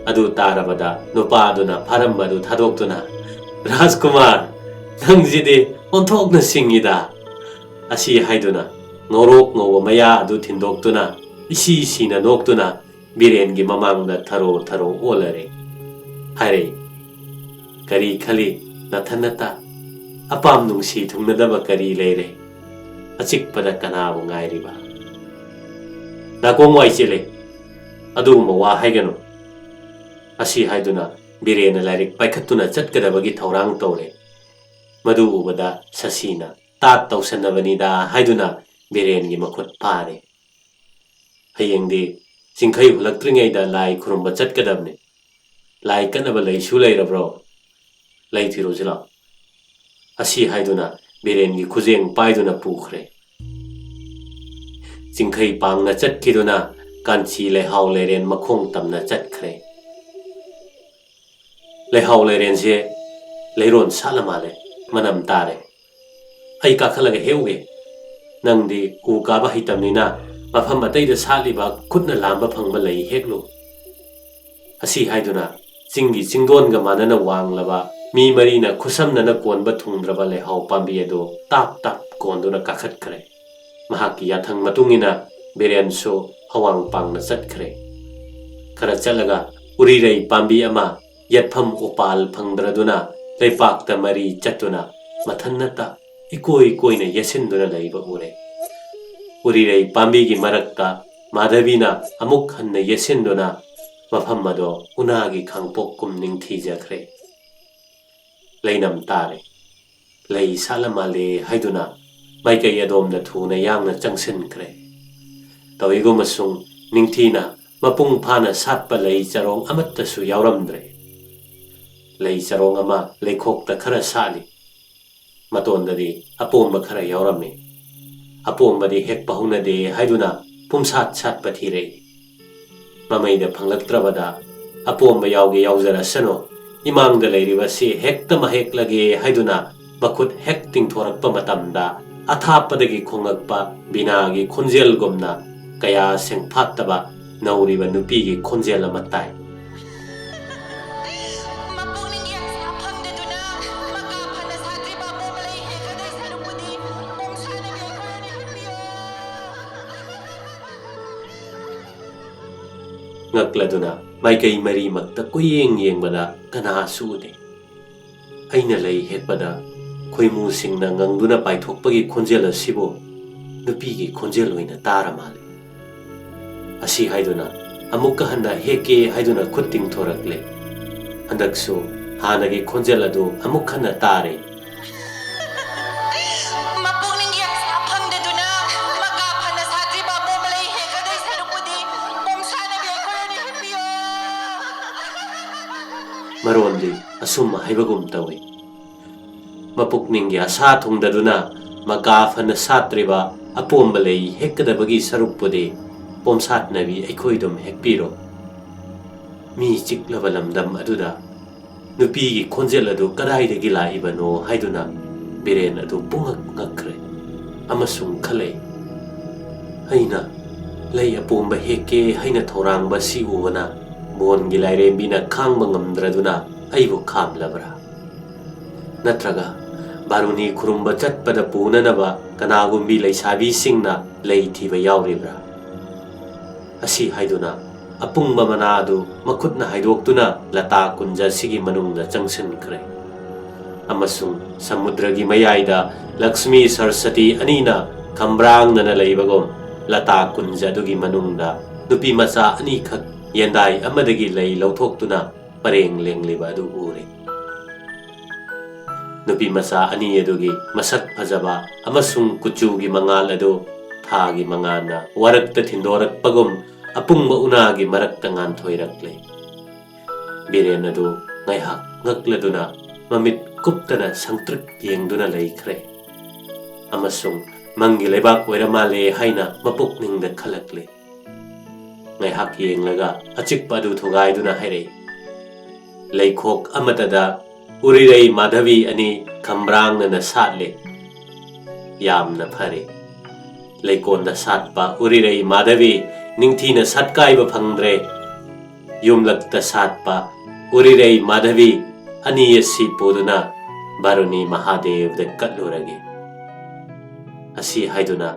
ꯑꯗꯨ ꯇꯥꯔꯕꯗ ꯅꯨꯄꯥ ꯑꯗꯨꯅ ꯐꯥꯔꯝꯕ ꯑꯗꯨ ꯊꯥꯗꯣꯛꯇꯨꯅ, "ꯔꯥꯖꯀꯨꯃꯥꯔ, ꯅꯪꯁꯤꯗꯤ ꯑꯣꯟꯊꯣꯛꯅ ꯁꯤꯡꯉꯤꯗ!" ꯑꯁꯤ ꯍꯥꯏꯗꯨꯅ ꯉꯧꯔꯣꯛ ꯉꯧꯕ ꯃꯌꯥ ꯑꯗꯨ ꯊꯤꯟꯗꯣꯛꯇꯨꯅ ꯏꯁꯤ ꯁꯤꯅ ꯅꯣꯛꯇꯨꯅ ꯕꯤꯔꯦꯟꯒꯤ ꯃꯃꯥꯡꯗ ꯊꯔꯣ ꯊꯔꯣ ꯑꯣꯜꯂꯔꯦ꯫ ꯍꯥꯏꯔꯛꯏ, "ꯀꯔꯤ ꯈꯜꯂꯤ ꯅꯊꯟꯅꯇ? ꯑꯄꯥꯝ ꯅꯨꯡꯁꯤ ꯊꯨꯡꯅꯗꯕ ꯀꯔꯤ ꯂꯩꯔꯦ? ꯑꯆꯤꯛꯄꯗ ꯀꯅꯥꯕꯨ ꯉꯥꯏꯔꯤꯕ?" "ꯅꯥꯀꯣꯡ ꯋꯥꯏ ꯆꯦꯜꯂꯦ, ꯑꯗꯨꯒꯨꯝꯕ ꯋꯥ ꯍꯥꯏꯒꯅꯨ꯫" ꯑꯁꯤ ꯍꯥꯏꯗꯨꯅ ꯕꯤꯔꯦꯟꯅ ꯂꯥꯏꯔꯤꯛ ꯄꯥꯏꯈꯠꯇꯨꯅ ꯆꯠꯀꯗꯕꯒꯤ ꯊꯧꯔꯥꯡ ꯇꯧꯔꯦ꯫ ꯃꯗꯨ ꯎꯕꯗ ꯁꯁꯤꯅ, "ꯇꯥꯠ ꯇꯧꯁꯟꯅꯕꯅꯤꯗ" ꯍꯥꯏꯗꯨꯅ ꯕꯤꯔꯦꯟꯒꯤ ꯃꯈꯨꯠ ꯐꯥꯔꯦ꯫ "ꯍꯌꯦꯡꯗꯤ ꯆꯤꯡꯈꯩ ꯍꯨꯜꯂꯛꯇ꯭ꯔꯤꯉꯩꯗ ꯂꯥꯏ ꯈꯨꯔꯨꯝꯕ ꯆꯠꯀꯗꯕꯅꯤ꯫ ꯂꯥꯏ ꯀꯠꯅꯕ ꯂꯩꯁꯨ ꯂꯩꯔꯕ꯭ꯔꯣ? ꯂꯩ ꯊꯤꯔꯨꯁꯤ ꯂꯥꯎ꯫" ꯑꯁꯤ ꯍꯥꯏꯗꯨꯅ ꯕꯤꯔꯦꯟꯒꯤ ꯈꯨꯖꯦꯡ ꯄꯥꯏꯗꯨꯅ ꯄꯨꯈ꯭ꯔꯦ꯫ ꯆꯤꯡꯈꯩ ꯄꯥꯡꯅ ꯆꯠꯈꯤꯗꯨꯅ ꯀꯥꯟꯆꯤ ꯂꯩꯍꯥꯎ ꯂꯩꯔꯦꯟ ꯃꯈꯣꯡ ꯇꯝꯅ ꯆꯠꯈ꯭ꯔꯦ꯫ "ꯂꯩꯍꯥꯎ ꯂꯩꯔꯦꯟꯁꯦ ꯂꯩꯔꯣꯟ ꯁꯥꯠꯂ ꯃꯥꯜꯂꯦ, ꯃꯅꯝ ꯇꯥꯔꯦ꯫ ꯑꯩ ꯀꯥꯈꯠꯂꯒ ꯍꯦꯛꯎꯒꯦ꯫ ꯅꯪꯗꯤ ꯎ ꯀꯥꯕ ꯍꯩꯇꯕꯅꯤꯅ ꯃꯐꯝ ꯑꯇꯩꯗ ꯁꯥꯠꯂꯤꯕ ꯈꯨꯠꯅ ꯂꯥꯝꯕ ꯐꯪꯕ ꯂꯩ ꯍꯦꯛꯂꯨ꯫" ꯑꯁꯤ ꯍꯥꯏꯗꯨꯅ ꯆꯤꯡꯒꯤ ꯆꯤꯡꯗꯣꯟꯒ ꯃꯥꯟꯅꯅ ꯋꯥꯡꯂꯕ, ꯃꯤ ꯃꯔꯤꯅ ꯈꯨꯠꯁꯝꯅꯅ ꯀꯣꯟꯕ ꯊꯨꯡꯗ꯭ꯔꯕ ꯂꯩꯍꯥꯎ ꯄꯥꯝꯕꯤ ꯑꯗꯨ ꯇꯥꯞ ꯇꯥꯞ ꯀꯣꯟꯗꯨꯅ ꯀꯥꯈꯠꯈ꯭ꯔꯦ꯫ ꯃꯍꯥꯛꯀꯤ ꯌꯥꯊꯪ ꯃꯇꯨꯡ ꯏꯟꯅ ꯕꯤꯔꯦꯟꯁꯨ ꯑꯋꯥꯡ ꯄꯥꯡꯅ ꯆꯠꯈ꯭ꯔꯦ꯫ ꯈꯔ ꯆꯠꯂꯒ ꯎꯔꯤꯔꯩ ꯄꯥꯝꯕꯤ ꯑꯃ ꯌꯦꯠꯐꯝ ꯎꯄꯥꯜ ꯐꯪꯗ꯭ꯔꯗꯨꯅ ꯂꯩꯄꯥꯛꯇ ꯃꯔꯤ ꯆꯠꯇꯨꯅ ꯃꯊꯟꯅꯇ ꯏꯀꯣꯏ ꯀꯣꯏꯅ ꯌꯦꯠꯁꯤꯟꯗꯨꯅ ꯂꯩꯕ ꯎꯔꯦ꯫ ꯎꯔꯤꯔꯩ ꯄꯥꯝꯕꯤꯒꯤ ꯃꯔꯛꯇ ꯃꯥꯙꯕꯤꯅ ꯑꯃꯨꯛ ꯍꯟꯅ ꯌꯦꯠꯁꯤꯟꯗꯨꯅ ꯃꯐꯝ ꯑꯗꯣ ꯎꯅꯥꯒꯤ ꯈꯥꯡꯄꯣꯛ ꯀꯨꯝ ꯅꯤꯡꯊꯤꯖꯈ꯭ꯔꯦ꯫ ꯂꯩꯅꯝ ꯇꯥꯔꯦ꯫ ꯂꯩ ꯁꯥꯠꯂ ꯃꯥꯜꯂꯦ ꯍꯥꯏꯗꯨꯅ ꯃꯥꯏꯀꯩ ꯑꯗꯣꯝꯗ ꯊꯨꯅ ꯌꯥꯡꯅ ꯆꯪꯁꯤꯟꯈ꯭ꯔꯦ꯫ ꯇꯧꯏꯒꯨꯝꯕꯁꯨꯡ ꯅꯤꯡꯊꯤꯅ ꯃꯄꯨꯡ ꯐꯥꯅ ꯁꯥꯠꯄ ꯂꯩ ꯆꯔꯣꯡ ꯑꯃꯠꯇꯁꯨ ꯌꯥꯎꯔꯝꯗ꯭ꯔꯦ꯫ ꯂꯩ ꯆꯔꯣꯡ ꯑꯃ ꯂꯩꯈꯣꯛꯇ ꯈꯔ ꯁꯥꯠꯂꯤ꯫ ꯃꯇꯣꯟꯗꯗꯤ ꯑꯄꯣꯝꯕ ꯈꯔ ꯌꯥꯎꯔꯝꯃꯤ꯫ ꯑꯄꯣꯝꯕꯗꯤ ꯍꯦꯛꯄ ꯍꯧꯅꯗꯦ ꯍꯥꯏꯗꯨꯅ ꯄꯨꯝꯁꯥꯠ ꯁꯥꯠꯄ ꯊꯤꯔꯛꯏ꯫ ꯃꯃꯩꯗ ꯐꯪꯂꯛꯇ꯭ꯔꯕꯗ ꯑꯄꯣꯝꯕ ꯌꯥꯎꯒꯦ ꯌꯥꯎꯖꯔꯁꯅꯨ, ꯏꯃꯥꯡꯗ ꯂꯩꯔꯤꯕꯁꯤ ꯍꯦꯛꯇ ꯃꯍꯦꯛꯂꯒꯦ ꯍꯥꯏꯗꯨꯅ ꯃꯈꯨꯠ ꯍꯦꯛ ꯇꯤꯡꯊꯣꯔꯛꯄ ꯃꯇꯝꯗ, ꯑꯊꯥꯞꯄꯗꯒꯤ ꯈꯣꯉꯛꯄ ꯕꯤꯅꯥꯒꯤ ꯈꯣꯟꯖꯦꯜꯒꯨꯝꯅ ꯀꯌꯥ ꯁꯦꯡꯐꯥꯠꯇꯕ ꯅꯧꯔꯤꯕ ꯅꯨꯄꯤꯒꯤ ꯈꯣꯟꯖꯦꯜ ꯑꯃ ꯇꯥꯏ꯫ ꯃꯄꯨꯛꯅꯤꯡꯒꯤ ꯑꯁꯥ ꯐꯪꯗꯗꯨꯅ ꯃꯀꯥ ꯐꯅ ꯁꯥꯠꯇ꯭ꯔꯤꯕ ꯑꯄꯣꯝꯕ ꯂꯩ ꯍꯦꯛꯀꯗꯣꯏ ꯁꯔꯨꯛꯄꯨꯗꯤ ꯄꯣꯝꯁꯥꯅꯕꯤ ꯑꯩꯈꯣꯏ ꯑꯣꯏꯅ ꯍꯦꯛꯄꯤꯌꯣ꯫ ꯉꯛꯂꯗꯨꯅ ꯃꯥꯏꯀꯩ ꯃꯔꯤꯃꯛꯇ ꯀꯣꯏꯌꯦꯡ ꯌꯦꯡꯕꯗ ꯀꯅꯥꯁꯨ ꯎꯗꯦ꯫ ꯑꯩꯅ ꯂꯩ ꯍꯦꯛꯄꯗ ꯈꯣꯏꯃꯨꯁꯤꯡꯅ ꯉꯪꯗꯨꯅ ꯄꯥꯏꯊꯣꯛꯄꯒꯤ ꯈꯣꯟꯖꯦꯜ ꯑꯁꯤꯕꯨ ꯅꯨꯄꯤꯒꯤ ꯈꯣꯟꯖꯦꯜ ꯑꯣꯏꯅ ꯇꯥꯔ ꯃꯥꯜꯂꯦ꯫ ꯑꯁꯤ ꯍꯥꯏꯗꯨꯅ ꯑꯃꯨꯛꯀ ꯍꯟꯅ ꯍꯦꯛꯀꯦ ꯍꯥꯏꯗꯨꯅ ꯈꯨꯠ ꯇꯤꯡꯊꯣꯔꯛꯂꯦ꯫ ꯍꯟꯗꯛꯁꯨ ꯍꯥꯟꯅꯒꯤ ꯈꯣꯟꯖꯦꯜ ꯑꯗꯨ ꯑꯃꯨꯛ ꯍꯟꯅ ꯇꯥꯔꯦ꯫ ꯃꯄꯨꯛꯅꯤꯡꯒꯤ ꯑꯁꯥ ꯐꯪꯗꯗꯨꯅ ꯃꯀꯥ ꯐꯅ ꯁꯥꯠꯇ꯭ꯔꯤꯕ ꯑꯄꯣꯝꯕ ꯂꯩ ꯍꯦꯛꯀꯗꯣꯏ ꯁꯔꯨꯛꯄꯨꯗꯤ ꯄꯣꯝꯁꯥꯅꯕꯤ ꯑꯩꯈꯣꯏ ꯑꯣꯏꯅ ꯍꯦꯛꯄꯤꯌꯣ꯫ ꯃꯔꯣꯟꯗꯤ ꯑꯁꯨꯝ ꯍꯥꯏꯕꯒꯨꯝ ꯇꯧꯏ꯫ ꯃꯄꯨꯛꯅꯤꯡꯒꯤ ꯑꯁꯥ ꯊꯨꯡꯗꯗꯨꯅ ꯃꯀꯥ ꯐꯅ ꯁꯥꯠꯇ꯭ꯔꯤꯕ ꯑꯄꯣꯝꯕ ꯂꯩ ꯍꯦꯛꯀꯗꯕꯒꯤ ꯁꯔꯨꯛꯄꯨꯗꯤ ꯄꯣꯝꯁꯥꯠꯅꯕꯤ ꯑꯩꯈꯣꯏꯗꯨꯝ ꯍꯦꯛꯄꯤꯔꯣ꯫ ꯃꯤ ꯆꯤꯛꯂꯕ ꯂꯝꯗꯝ ꯑꯗꯨꯗ ꯅꯨꯄꯤꯒꯤ ꯈꯣꯟꯖꯦꯜ ꯑꯗꯨ ꯀꯗꯥꯏꯗꯒꯤ ꯂꯥꯛꯏꯕꯅꯣ ꯍꯥꯏꯗꯨꯅ ꯕꯤꯔꯦꯟ ꯑꯗꯨ ꯄꯨꯡꯉꯛ ꯉꯛꯈ꯭ꯔꯦ ꯑꯃꯁꯨꯡ ꯈꯜꯂꯦ, "ꯑꯩꯅ ꯂꯩ ꯑꯄꯣꯝꯕ ꯍꯦꯛꯀꯦ ꯍꯥꯏꯅ ꯊꯧꯔꯥꯡꯕ ꯁꯤ ꯎꯕꯅ ꯕꯣꯟꯒꯤ ꯂꯥꯏꯔꯦꯝꯕꯤꯅ ꯈꯥꯡꯕ ꯉꯝꯗ꯭ꯔꯗꯨꯅ ꯑꯩꯕꯨ ꯈꯥꯝꯂꯕ꯭ꯔꯥ? ꯅꯠꯇ꯭ꯔꯒ ꯕꯥꯔꯨꯅꯤ ꯈꯨꯔꯨꯝꯕ ꯆꯠꯄꯗ ꯄꯨꯅꯅꯕ ꯀꯅꯥꯒꯨꯝꯕꯤ ꯂꯩꯁꯥꯕꯤꯁꯤꯡꯅ ꯂꯩ ꯊꯤꯕ ꯌꯥꯎꯔꯤꯕ꯭ꯔꯥ?" ꯑꯁꯤ ꯍꯥꯏꯗꯨꯅ ꯑꯄꯨꯡꯕ ꯃꯅꯥ ꯑꯗꯨ ꯃꯈꯨꯠꯅ ꯍꯥꯏꯗꯣꯛꯇꯨꯅ ꯂꯇꯥ ꯀꯨꯟꯖ ꯑꯁꯤꯒꯤ ꯃꯅꯨꯡꯗ ꯆꯪꯁꯤꯟꯈ꯭ꯔꯦ꯫ ꯑꯃꯁꯨꯡ ꯁꯃꯨꯗ꯭ꯔꯒꯤ ꯃꯌꯥꯏꯗ ꯂꯛꯁꯃꯤ ꯁꯔꯁꯇꯤ ꯑꯅꯤꯅ ꯈꯝꯕ꯭ꯔꯥꯡꯅꯅ ꯂꯩꯕꯒꯨꯝ ꯂꯇꯥ ꯀꯨꯟꯖ ꯑꯗꯨꯒꯤ ꯃꯅꯨꯡꯗ ꯅꯨꯄꯤ ꯃꯆꯥ ꯑꯅꯤꯈꯛ ꯌꯦꯟꯗꯥꯏ ꯑꯃꯗꯒꯤ ꯂꯩ ꯂꯧꯊꯣꯛꯇꯨꯅ ꯄꯔꯦꯡ ꯂꯦꯡꯂꯤꯕ ꯑꯗꯨ ꯎꯔꯦ꯫ ꯅꯨꯄꯤ ꯃꯆꯥ ꯑꯅꯤ ꯑꯗꯨꯒꯤ ꯃꯁꯛ ꯐꯖꯕ ꯑꯃꯁꯨꯡ ꯀꯨꯆꯨꯒꯤ ꯃꯉꯥꯜ ꯑꯗꯨ ꯊꯥꯒꯤ ꯃꯉꯥꯜꯅ ꯋꯥꯔꯛꯇ ꯊꯤꯟꯗꯣꯔꯛꯄꯒꯨꯝ ꯑꯄꯨꯡꯕ ꯎꯅꯥꯒꯤ ꯃꯔꯛꯇ ꯉꯥꯟꯊꯣꯏꯔꯛꯂꯦ꯫ ꯕꯤꯔꯦꯟ ꯑꯗꯨ ꯉꯥꯏꯍꯥꯛ ꯉꯛꯂꯗꯨꯅ ꯃꯃꯤꯠ ꯀꯨꯞꯇꯅ ꯁꯪꯇ꯭ꯔꯤꯛ ꯌꯦꯡꯗꯨꯅ ꯂꯩꯈ꯭ꯔꯦ꯫ ꯑꯃꯁꯨꯡ ꯃꯪꯒꯤ ꯂꯩꯕꯥꯛ ꯑꯣꯏꯔ ꯃꯥꯜꯂꯦ ꯍꯥꯏꯅ ꯃꯄꯨꯛꯅꯤꯡꯗ ꯈꯜꯂꯛꯂꯦ꯫ ꯉꯥꯏꯍꯥꯛ ꯌꯦꯡꯂꯒ ꯑꯆꯤꯛꯄ ꯑꯗꯨ ꯊꯨꯒꯥꯏꯗꯨꯅ ꯍꯥꯏꯔꯛꯏ, "ꯂꯩꯈꯣꯛ ꯑꯃꯠꯇꯗ ꯎꯔꯤꯔꯩ ꯃꯥꯙꯕꯤ ꯑꯅꯤ ꯈꯝꯕ꯭ꯔꯥꯡꯅꯅ ꯁꯥꯠꯂꯦ꯫ ꯌꯥꯝꯅ ꯐꯔꯦ꯫ ꯂꯩꯀꯣꯟꯗ ꯁꯥꯠꯄ ꯎꯔꯤꯔꯩ ꯃꯥꯙꯕꯤ ꯅꯤꯡꯊꯤꯅ ꯁꯥꯠꯀꯥꯏꯕ ꯐꯪꯗ꯭ꯔꯦ꯫ ꯌꯨꯝꯂꯛꯇ ꯁꯥꯠꯄ ꯎꯔꯤꯔꯩ ꯃꯥꯙꯕꯤ ꯑꯅꯤ ꯑꯁꯤ ꯄꯨꯗꯨꯅ ꯕꯥꯔꯨꯅꯤ ꯃꯍꯥꯗꯦꯕꯗ ꯀꯠꯂꯨꯔꯒꯦ"꯫ ꯑꯁꯤ ꯍꯥꯏꯗꯨꯅ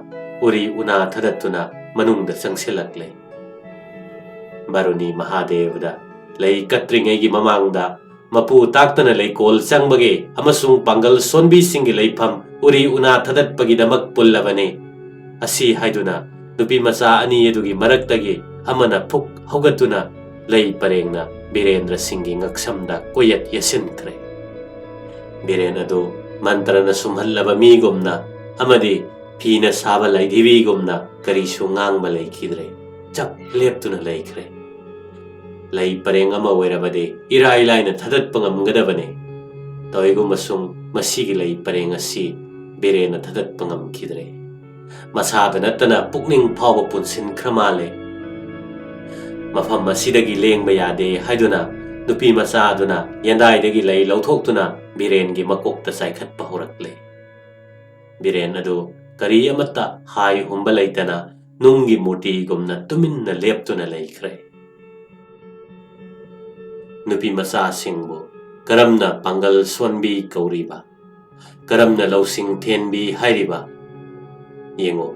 ꯎꯔꯤ ꯎꯅꯥ ꯊꯥꯗꯠꯇꯨꯅ ꯃꯅꯨꯡꯗ ꯆꯪꯁꯤꯜꯂꯛꯂꯦ꯫ ꯕꯥꯔꯨꯅꯤ ꯃꯍꯥꯗꯦꯕꯗ ꯂꯩ ꯀꯠꯇ꯭ꯔꯤꯉꯩꯒꯤ ꯃꯃꯥꯡꯗ ꯃꯄꯨ ꯇꯥꯛꯇꯅ ꯂꯩꯀꯣꯜ ꯆꯪꯕꯒꯤ ꯑꯃꯁꯨꯡ ꯄꯥꯡꯒꯜ ꯁꯣꯟꯕꯤꯁꯤꯡꯒꯤ ꯂꯩꯐꯝ ꯎꯔꯤ ꯎꯅꯥ ꯊꯥꯗꯠꯄꯒꯤꯗꯃꯛ ꯄꯨꯜꯂꯕꯅꯤ꯫ ꯑꯁꯤ ꯍꯥꯏꯗꯨꯅ ꯅꯨꯄꯤ ꯃꯆꯥ ꯑꯅꯤ ꯑꯗꯨꯒꯤ ꯃꯔꯛꯇꯒꯤ ꯑꯃꯅ ꯐꯨꯛ ꯍꯧꯒꯠꯇꯨꯅ ꯂꯩ ꯄꯔꯦꯡꯅ ꯕꯤꯔꯦꯟꯗ꯭ꯔ ꯁꯤꯡꯒꯤ ꯉꯛꯁꯝꯗ ꯀꯣꯌꯠ ꯌꯦꯠꯁꯤꯟꯈ꯭ꯔꯦ꯫ ꯕꯤꯔꯦꯟ ꯑꯗꯨ ꯃꯟꯇ꯭ꯔꯅ ꯁꯨꯝꯍꯜꯂꯕ ꯃꯤꯒꯨꯝꯅ ꯑꯃꯗꯤ ꯐꯤꯅ ꯁꯥꯕ ꯂꯥꯏꯙꯤꯕꯤꯒꯨꯝꯅ ꯀꯔꯤꯁꯨ ꯉꯥꯡꯕ ꯂꯩꯈꯤꯗ꯭ꯔꯦ꯫ ꯆꯞ ꯂꯦꯞꯇꯨꯅ ꯂꯩꯈ꯭ꯔꯦ꯫ ꯂꯩ ꯄꯔꯦꯡ ꯑꯃ ꯑꯣꯏꯔꯕꯗꯤ ꯏꯔꯥꯏ ꯂꯥꯏꯅ ꯊꯥꯗꯠꯄ ꯉꯝꯒꯗꯕꯅꯤ꯫ ꯇꯧꯏꯒꯨꯝꯕꯁꯨꯡ ꯃꯁꯤꯒꯤ ꯂꯩ ꯄꯔꯦꯡ ꯑꯁꯤ ꯕꯤꯔꯦꯟꯅ ꯊꯥꯗꯠꯄ ꯉꯝꯈꯤꯗ꯭ꯔꯦ꯫ ꯃꯁꯥꯗ ꯅꯠꯇꯅ ꯄꯨꯛꯅꯤꯡ ꯐꯥꯎꯕ ꯄꯨꯟꯁꯤꯟꯈ꯭ꯔ ꯃꯥꯜꯂꯦ꯫ ꯃꯐꯝ ꯑꯁꯤꯗꯒꯤ ꯂꯦꯡꯕ ꯌꯥꯗꯦ ꯍꯥꯏꯗꯨꯅ ꯅꯨꯄꯤ ꯃꯆꯥ ꯑꯗꯨꯅ ꯌꯦꯟꯗꯥꯏꯗꯒꯤ ꯂꯩ ꯂꯧꯊꯣꯛꯇꯨꯅ ꯕꯤꯔꯦꯟꯒꯤ ꯃꯀꯣꯛꯇ ꯆꯥꯏꯈꯠꯄ ꯍꯧꯔꯛꯂꯦ꯫ ꯕꯤꯔꯦꯟ ꯑꯗꯨ ꯀꯔꯤ ꯑꯃꯠꯇ ꯍꯥꯏ ꯍꯨꯝꯕ ꯂꯩꯇꯅ ꯅꯨꯡꯒꯤ ꯃꯨꯔꯇꯤꯒꯨꯝꯅ ꯇꯨꯃꯤꯟꯅ ꯂꯦꯞꯇꯨꯅ ꯂꯩꯈ꯭ꯔꯦ꯫ ꯅꯨꯄꯤ ꯃꯆꯥꯁꯤꯡꯕꯨ ꯀꯔꯝꯅ ꯄꯥꯡꯒꯜ ꯁꯣꯟꯕꯤ ꯀꯧꯔꯤꯕ? ꯀꯔꯝꯅ ꯂꯧꯁꯤꯡ ꯊꯦꯟꯕꯤ ꯍꯥꯏꯔꯤꯕ? ꯌꯦꯡꯉꯨ,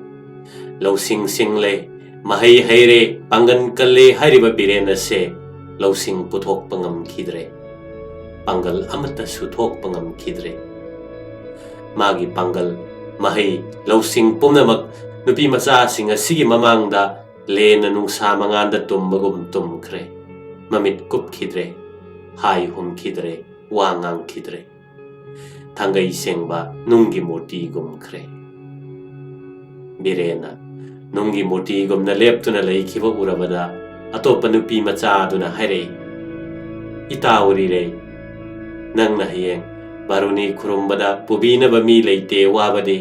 ꯂꯧꯁꯤꯡ ꯁꯤꯡꯂꯦ, ꯃꯍꯩ ꯍꯩꯔꯦ, ꯄꯥꯡꯒꯜ ꯀꯜꯂꯦ ꯍꯥꯏꯔꯤꯕ ꯕꯤꯔꯦꯟ ꯑꯁꯦ ꯂꯧꯁꯤꯡ ꯄꯨꯊꯣꯛꯄ ꯉꯝꯈꯤꯗ꯭ꯔꯦ, ꯄꯥꯡꯒꯜ ꯑꯃꯠꯇꯁꯨ ꯊꯣꯛꯄ ꯉꯝꯈꯤꯗ꯭ꯔꯦ꯫ ꯃꯥꯒꯤ ꯄꯥꯡꯒꯜ, ꯃꯍꯩ, ꯂꯧꯁꯤꯡ ꯄꯨꯝꯅꯃꯛ ꯅꯨꯄꯤ ꯃꯆꯥꯁꯤꯡ ꯑꯁꯤꯒꯤ ꯃꯃꯥꯡꯗ ꯂꯦꯟꯅ ꯅꯨꯡꯁꯥ ꯃꯉꯥꯜꯗ ꯇꯨꯝꯕꯒꯨꯝ ꯇꯨꯝꯈ꯭ꯔꯦ꯫ ꯃꯃꯤꯠ ꯀꯨꯞꯈꯤꯗ꯭ꯔꯦ, ꯍꯥꯏ ꯍꯨꯝꯈꯤꯗ꯭ꯔꯦ, ꯋꯥ ꯉꯥꯡꯈꯤꯗ꯭ꯔꯦ꯫ ꯊꯥꯡꯒꯩ ꯁꯦꯡꯕ ꯅꯨꯡꯒꯤ ꯃꯨꯔꯇꯤꯒꯨꯝꯈ꯭ꯔꯦ꯫ ꯕꯤꯔꯦꯟꯅ ꯅꯨꯡꯒꯤ ꯃꯨꯔꯇꯤꯒꯨꯝꯅ ꯂꯦꯞꯇꯨꯅ ꯂꯩꯈꯤꯕ ꯎꯔꯕꯗ ꯑꯇꯣꯞꯄ ꯅꯨꯄꯤ ꯃꯆꯥ ꯑꯗꯨꯅ ꯍꯥꯏꯔꯛꯏ, "ꯏꯇꯥ ꯎꯔꯤꯔꯩ, ꯅꯪꯅ ꯍꯌꯦꯡ ꯕꯥꯔꯨꯅꯤ ꯈꯨꯔꯨꯝꯕꯗ ꯄꯨꯕꯤꯅꯕ ꯃꯤ ꯂꯩꯇꯦ ꯋꯥꯕꯗꯤ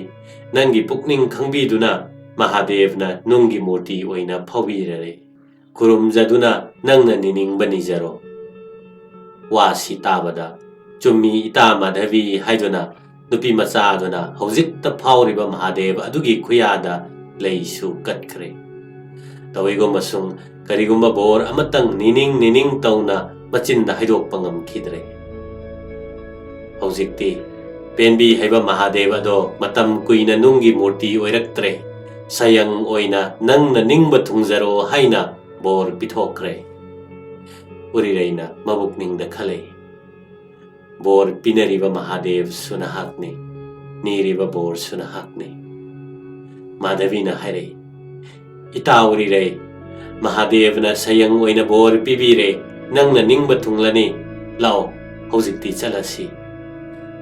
ꯅꯪꯒꯤ ꯄꯨꯛꯅꯤꯡ ꯈꯪꯕꯤꯗꯨꯅ ꯃꯍꯥꯗꯦꯕꯅ ꯅꯨꯡꯒꯤ ꯃꯨꯔꯇꯤ ꯑꯣꯏꯅ ꯐꯥꯎꯕꯤꯔꯔꯦ꯫ ꯈꯨꯔꯨꯝꯖꯗꯨꯅ ꯅꯪꯅ ꯅꯤꯅꯤꯡꯕ ꯅꯤꯖꯔꯣ꯫ ꯋꯥꯁꯤ ꯇꯥꯕꯗ ꯆꯨꯝꯃꯤ ꯏꯇꯥ ꯃꯥꯙꯕꯤ ꯍꯥꯏꯗꯨꯅ ꯅꯨꯄꯤ ꯃꯆꯥ ꯑꯗꯨꯅ ꯍꯧꯖꯤꯛꯇ ꯐꯥꯎꯔꯤꯕ ꯃꯍꯥꯗꯦꯕ ꯑꯗꯨꯒꯤ ꯈꯨꯌꯥꯗ ꯂꯩꯁꯨ ꯀꯠꯈ꯭ꯔꯦ꯫ ꯇꯧꯏꯒꯨꯝꯕꯁꯨꯡ ꯀꯔꯤꯒꯨꯝꯕ ꯕꯣꯔ ꯑꯃꯇꯪ ꯅꯤꯅꯤꯡ ꯅꯤꯅꯤꯡ ꯇꯧꯅ ꯃꯆꯤꯟꯗ ꯍꯥꯏꯗꯣꯛꯄ ꯉꯝꯈꯤꯗ꯭ꯔꯦ꯫ ꯍꯧꯖꯤꯛꯇꯤ ꯄꯦꯟꯕꯤ ꯍꯥꯏꯕ ꯃꯍꯥꯗꯦꯕ ꯑꯗꯣ ꯃꯇꯝ ꯀꯨꯏꯅ ꯅꯨꯡꯒꯤ ꯃꯨꯔꯇꯤ ꯑꯣꯏꯔꯛꯇ꯭ꯔꯦ꯫ ꯁꯌꯪ ꯑꯣꯏꯅ ꯅꯪꯅ ꯅꯤꯡꯕ ꯊꯨꯡꯖꯔꯣ ꯍꯥꯏꯅ ꯕꯣꯔ ꯄꯤꯊꯣꯛꯈ꯭ꯔꯦ꯫ ꯎꯔꯤꯔꯩꯅ ꯃꯕꯨꯛꯅꯤꯡꯗ ꯈꯜꯂꯦ, "ꯕꯣꯔ ꯄꯤꯅꯔꯤꯕ ꯃꯍꯥꯗꯦꯕꯁꯨ ꯅꯍꯥꯛꯅꯤ, ꯅꯤꯔꯤꯕ ꯕꯣꯔꯁꯨ ꯅꯍꯥꯛꯅꯤ꯫" ꯃꯥꯙꯕꯤꯅ ꯍꯥꯏꯔꯛꯏ, "ꯏꯇꯥ ꯎꯔꯤꯔꯩ, ꯃꯍꯥꯗꯦꯕꯅ ꯁꯌꯪ ꯑꯣꯏꯅ ꯕꯣꯔ ꯄꯤꯕꯤꯔꯦ, ꯅꯪꯅ ꯅꯤꯡꯕ ꯊꯨꯡꯂꯅꯤ꯫ ꯂꯥꯛꯑꯣ, ꯍꯧꯖꯤꯛꯇꯤ ꯆꯠꯂꯁꯤ꯫"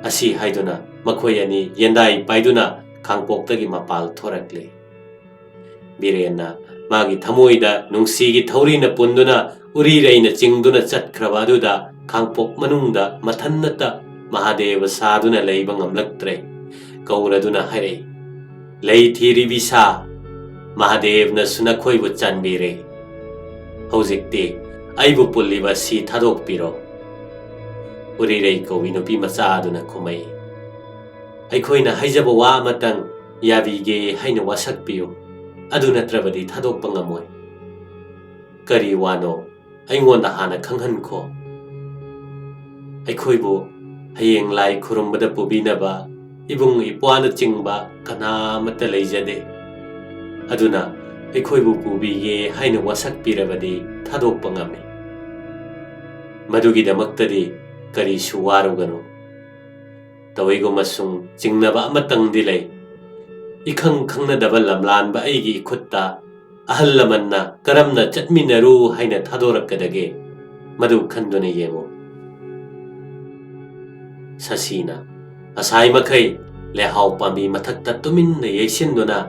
ꯑꯁꯤ ꯍꯥꯏꯗꯨꯅ ꯃꯈꯣꯏ ꯑꯅꯤ ꯌꯦꯟꯗꯥꯏ ꯄꯥꯏꯗꯨꯅ ꯈꯥꯡꯄꯣꯛꯇꯒꯤ ꯃꯄꯥꯜ ꯊꯣꯔꯛꯂꯦ꯫ ꯕꯤꯔꯦꯟꯅ ꯃꯥꯒꯤ ꯊꯃꯣꯏꯗ ꯅꯨꯡꯁꯤꯒꯤ ꯊꯧꯔꯤꯅ ꯄꯨꯟꯗꯨꯅ ꯎꯔꯤꯔꯩꯅ ꯆꯤꯡꯗꯨꯅ ꯆꯠꯈ꯭ꯔꯕ ꯑꯗꯨꯗ ꯈꯥꯡꯄꯣꯛ ꯃꯅꯨꯡꯗ ꯃꯊꯟꯅꯇ ꯃꯍꯥꯗꯦꯕ ꯁꯥꯗꯨꯅ ꯂꯩꯕ ꯉꯝꯂꯛꯇ꯭ꯔꯦ꯫ ꯀꯧꯔꯗꯨꯅ ꯍꯥꯏꯔꯛꯏ, "ꯂꯩ ꯊꯤꯔꯤꯕꯤ ꯁꯥ, ꯃꯍꯥꯗꯦꯕꯅꯁꯨ ꯅꯈꯣꯏꯕꯨ ꯆꯥꯟꯕꯤꯔꯦ꯫ ꯍꯧꯖꯤꯛꯇꯤ ꯑꯩꯕꯨ ꯄꯨꯜꯂꯤꯕ ꯑꯁꯤ ꯊꯥꯗꯣꯛꯄꯤꯔꯣ꯫" ꯎꯔꯤꯔꯩ ꯀꯧꯏ ꯅꯨꯄꯤ ꯃꯆꯥ ꯑꯗꯨꯅ ꯈꯨꯝꯃꯛꯏ, "ꯑꯩꯈꯣꯏꯅ ꯍꯥꯏꯖꯕ ꯋꯥ ꯑꯃꯇꯪ ꯌꯥꯕꯤꯒꯦ ꯍꯥꯏꯅ ꯋꯥꯁꯛꯄꯤꯌꯨ, ꯑꯗꯨ ꯅꯠꯇ꯭ꯔꯕꯗꯤ ꯊꯥꯗꯣꯛꯄ ꯉꯝꯃꯣꯏ꯫" "ꯀꯔꯤ ꯋꯥꯅꯣ? ꯑꯩꯉꯣꯟꯗ ꯍꯥꯟꯅ ꯈꯪꯍꯟꯈꯣ꯫" "ꯑꯩꯈꯣꯏꯕꯨ ꯍꯌꯦꯡ ꯂꯥꯏ ꯈꯨꯔꯨꯝꯕꯗ ꯄꯨꯕꯤꯅꯕ ꯏꯕꯨꯡ ꯏꯄ꯭ꯋꯥꯅꯆꯤꯡꯕ ꯀꯅꯥ ꯑꯃꯠꯇ ꯂꯩꯖꯗꯦ꯫ ꯑꯗꯨꯅ ꯑꯩꯈꯣꯏꯕꯨ ꯄꯨꯕꯤꯒꯦ ꯍꯥꯏꯅ ꯋꯥꯁꯛꯄꯤꯔꯕꯗꯤ ꯊꯥꯗꯣꯛꯄ ꯉꯝꯃꯤ꯫ ꯃꯗꯨꯒꯤꯗꯃꯛꯇꯗꯤ ꯀꯔꯤꯁꯨ ꯋꯥꯔꯨꯒꯅꯨ꯫ ꯇꯧꯏꯒꯨꯝꯕꯁꯨꯡ ꯆꯤꯡꯅꯕ ꯑꯃꯇꯪꯗꯤ ꯂꯩ꯫ ꯏꯈꯪ ꯈꯪꯅꯗꯕ ꯂꯝꯂꯥꯟꯕ ꯑꯩꯒꯤ ꯏꯈꯨꯠꯇ ꯑꯍꯜ ꯂꯃꯟꯅ ꯀꯔꯝꯅ ꯆꯠꯃꯤꯟꯅꯔꯨ ꯍꯥꯏꯅ ꯊꯥꯗꯣꯔꯛꯀꯗꯒꯦ? ꯃꯗꯨ ꯈꯟꯗꯨꯅ ꯌꯦꯡꯉꯨ꯫" ꯁꯁꯤꯅ ꯑꯁꯥꯏ ꯃꯈꯩ ꯂꯩꯍꯥꯎ ꯄꯥꯝꯕꯤ ꯃꯊꯛꯇ ꯇꯨꯃꯤꯟꯅ ꯌꯩꯁꯤꯟꯗꯨꯅ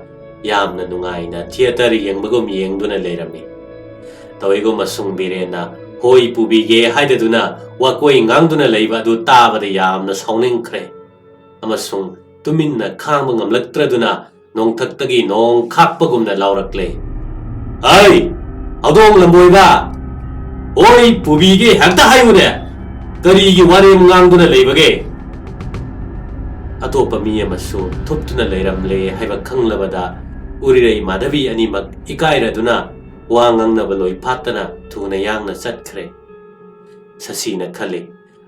ꯌꯥꯝꯅ ꯅꯨꯡꯉꯥꯏꯅ ꯊꯤꯌꯦꯇꯔ ꯌꯦꯡꯕꯒꯨꯝ ꯌꯦꯡꯗꯨꯅ ꯂꯩꯔꯝꯃꯤ꯫ ꯇꯧꯏꯒꯨꯝꯕꯁꯨꯡ ꯕꯤꯔꯦꯟꯅ ꯍꯣꯏ ꯄꯨꯕꯤꯒꯦ ꯍꯥꯏꯗꯗꯨꯅ ꯋꯥꯀꯣꯏ ꯉꯥꯡꯗꯨꯅ ꯂꯩꯕ ꯑꯗꯨ ꯇꯥꯕꯗ ꯌꯥꯝꯅ ꯁꯥꯎꯅꯤꯡꯈ꯭ꯔꯦ ꯑꯃꯁꯨꯡ ꯇꯨꯃꯤꯟꯅ ꯈꯥꯡꯕ ꯉꯝꯂꯛꯇ꯭ꯔꯗꯨꯅ ꯅꯣꯡꯊꯛꯇꯒꯤ ꯅꯣꯡ ꯈꯥꯛꯄꯒꯨꯝꯅ ꯂꯥꯎꯔꯛꯂꯦ, "ꯍꯩ! ꯍꯧꯗꯣꯡ ꯂꯝꯕꯣꯏꯕ, ꯍꯣꯏ ꯄꯨꯕꯤꯒꯦ ꯍꯦꯛꯇ ꯍꯥꯏꯌꯨꯅꯦ꯫ ꯀꯔꯤꯒꯤ ꯋꯥꯔꯦꯝ ꯉꯥꯡꯗꯨꯅ ꯂꯩꯕꯒꯦ? ꯑꯇꯣꯞꯄ ꯃꯤ ꯑꯃꯁꯨ ꯊꯨꯞꯇꯨꯅ ꯂꯩꯔꯝꯂꯦ ꯍꯥꯏꯕ ꯈꯪꯂꯕꯗ ꯎꯔꯤꯔꯩ ꯃꯥꯙꯕꯤ ꯑꯅꯤꯃꯛ ꯏꯀꯥꯏꯔꯗꯨꯅ ꯋꯥ ꯉꯥꯡꯅꯕ ꯂꯣꯏ ꯐꯥꯠꯇꯅ ꯊꯨꯅ ꯌꯥꯡꯅ ꯆꯠꯈ꯭ꯔꯦ꯫ ꯁꯁꯤꯅ ꯈꯜꯂꯤ,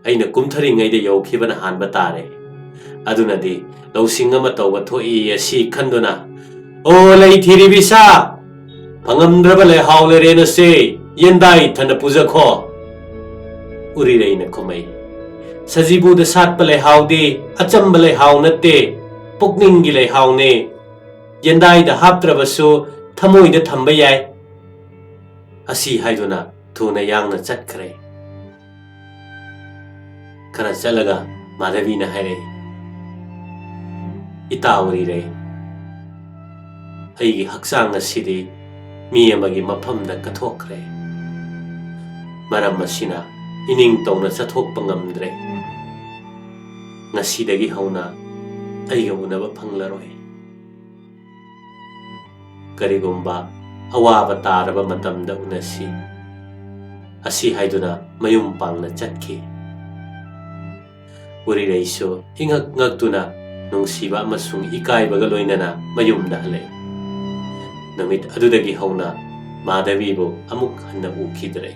"ꯑꯩꯅ ꯀꯨꯝꯊꯔꯤꯉꯩꯗ ꯌꯧꯈꯤꯕꯅ ꯍꯥꯟꯕ ꯇꯥꯔꯦ꯫ ꯑꯗꯨꯅꯗꯤ ꯂꯧꯁꯤꯡ ꯑꯃ ꯇꯧꯕ ꯊꯣꯛꯏ" ꯑꯁꯤ ꯈꯟꯗꯨꯅ, "ꯑꯣ ꯂꯩ ꯊꯤꯔꯤꯕꯤ ꯏꯆꯥ, ꯐꯪꯉꯝꯗ꯭ꯔꯕ ꯂꯩꯍꯥꯎ ꯂꯩꯔꯦꯅꯁꯦ ꯌꯦꯟꯗꯥꯏ ꯊꯟꯅ ꯄꯨꯖꯈꯣ"꯫ ꯎꯔꯤꯔꯩꯅ ꯈꯨꯝꯃꯩ, "ꯁꯖꯤꯕꯨꯗ ꯁꯥꯠꯄ ꯂꯩꯍꯥꯎꯗꯤ ꯑꯆꯝꯕ ꯂꯩꯍꯥꯎ ꯅꯠꯇꯦ, ꯄꯨꯛꯅꯤꯡꯒꯤ ꯂꯩꯍꯥꯎꯅꯦ꯫ ꯌꯦꯟꯗꯥꯏꯗ ꯍꯥꯞꯇ꯭ꯔꯕꯁꯨ ꯊꯃꯣꯏꯗ ꯊꯝꯕ ꯌꯥꯏ"꯫ ꯑꯁꯤ ꯍꯥꯏꯗꯨꯅ ꯊꯨꯅ ꯌꯥꯡꯅ ꯆꯠꯈ꯭ꯔꯦ꯫ ꯈꯔ ꯆꯠꯂꯒ ꯃꯥꯙꯕꯤꯅ ꯍꯥꯏꯔꯛꯏ, "ꯏꯇꯥ ꯎꯔꯤꯔꯩ, ꯑꯩꯒꯤ ꯍꯛꯆꯥꯡ ꯑꯁꯤꯗꯤ ꯃꯤ ꯑꯃꯒꯤ ꯃꯐꯝꯗ ꯀꯠꯊꯣꯛꯈ꯭ꯔꯦ꯫ ꯃꯔꯝ ꯑꯁꯤꯅ ꯏꯅꯤꯡ ꯇꯧꯅ ꯆꯠꯊꯣꯛꯄ ꯉꯝꯗ꯭ꯔꯦ꯫ ꯉꯁꯤꯗꯒꯤ ꯍꯧꯅ ꯑꯩꯒ ꯎꯅꯕ ꯐꯪꯂꯔꯣꯏ꯫ ꯀꯔꯤꯒꯨꯝꯕ ꯑꯋꯥꯕ ꯇꯥꯔꯕ ꯃꯇꯝꯗ ꯎꯅꯁꯤ"꯫ ꯑꯁꯤ ꯍꯥꯏꯗꯨꯅ ꯃꯌꯨꯝ ꯄꯥꯡꯅ ꯆꯠꯈꯤ꯫ ꯎꯔꯤꯔꯩꯁꯨ ꯏꯉꯛ ꯉꯛꯇꯨꯅ ꯅꯨꯡꯁꯤꯕ ꯑꯃꯁꯨꯡ ꯏꯀꯥꯏꯕꯒ ꯂꯣꯏꯅꯅ ꯃꯌꯨꯝꯗ ꯍꯜꯂꯛꯏ꯫ ꯅꯨꯃꯤꯠ ꯑꯗꯨꯗꯒꯤ ꯍꯧꯅ ꯃꯥꯙꯕꯤꯕꯨ ꯑꯃꯨꯛ ꯍꯟꯅ ꯎꯈꯤꯗ꯭ꯔꯦ꯫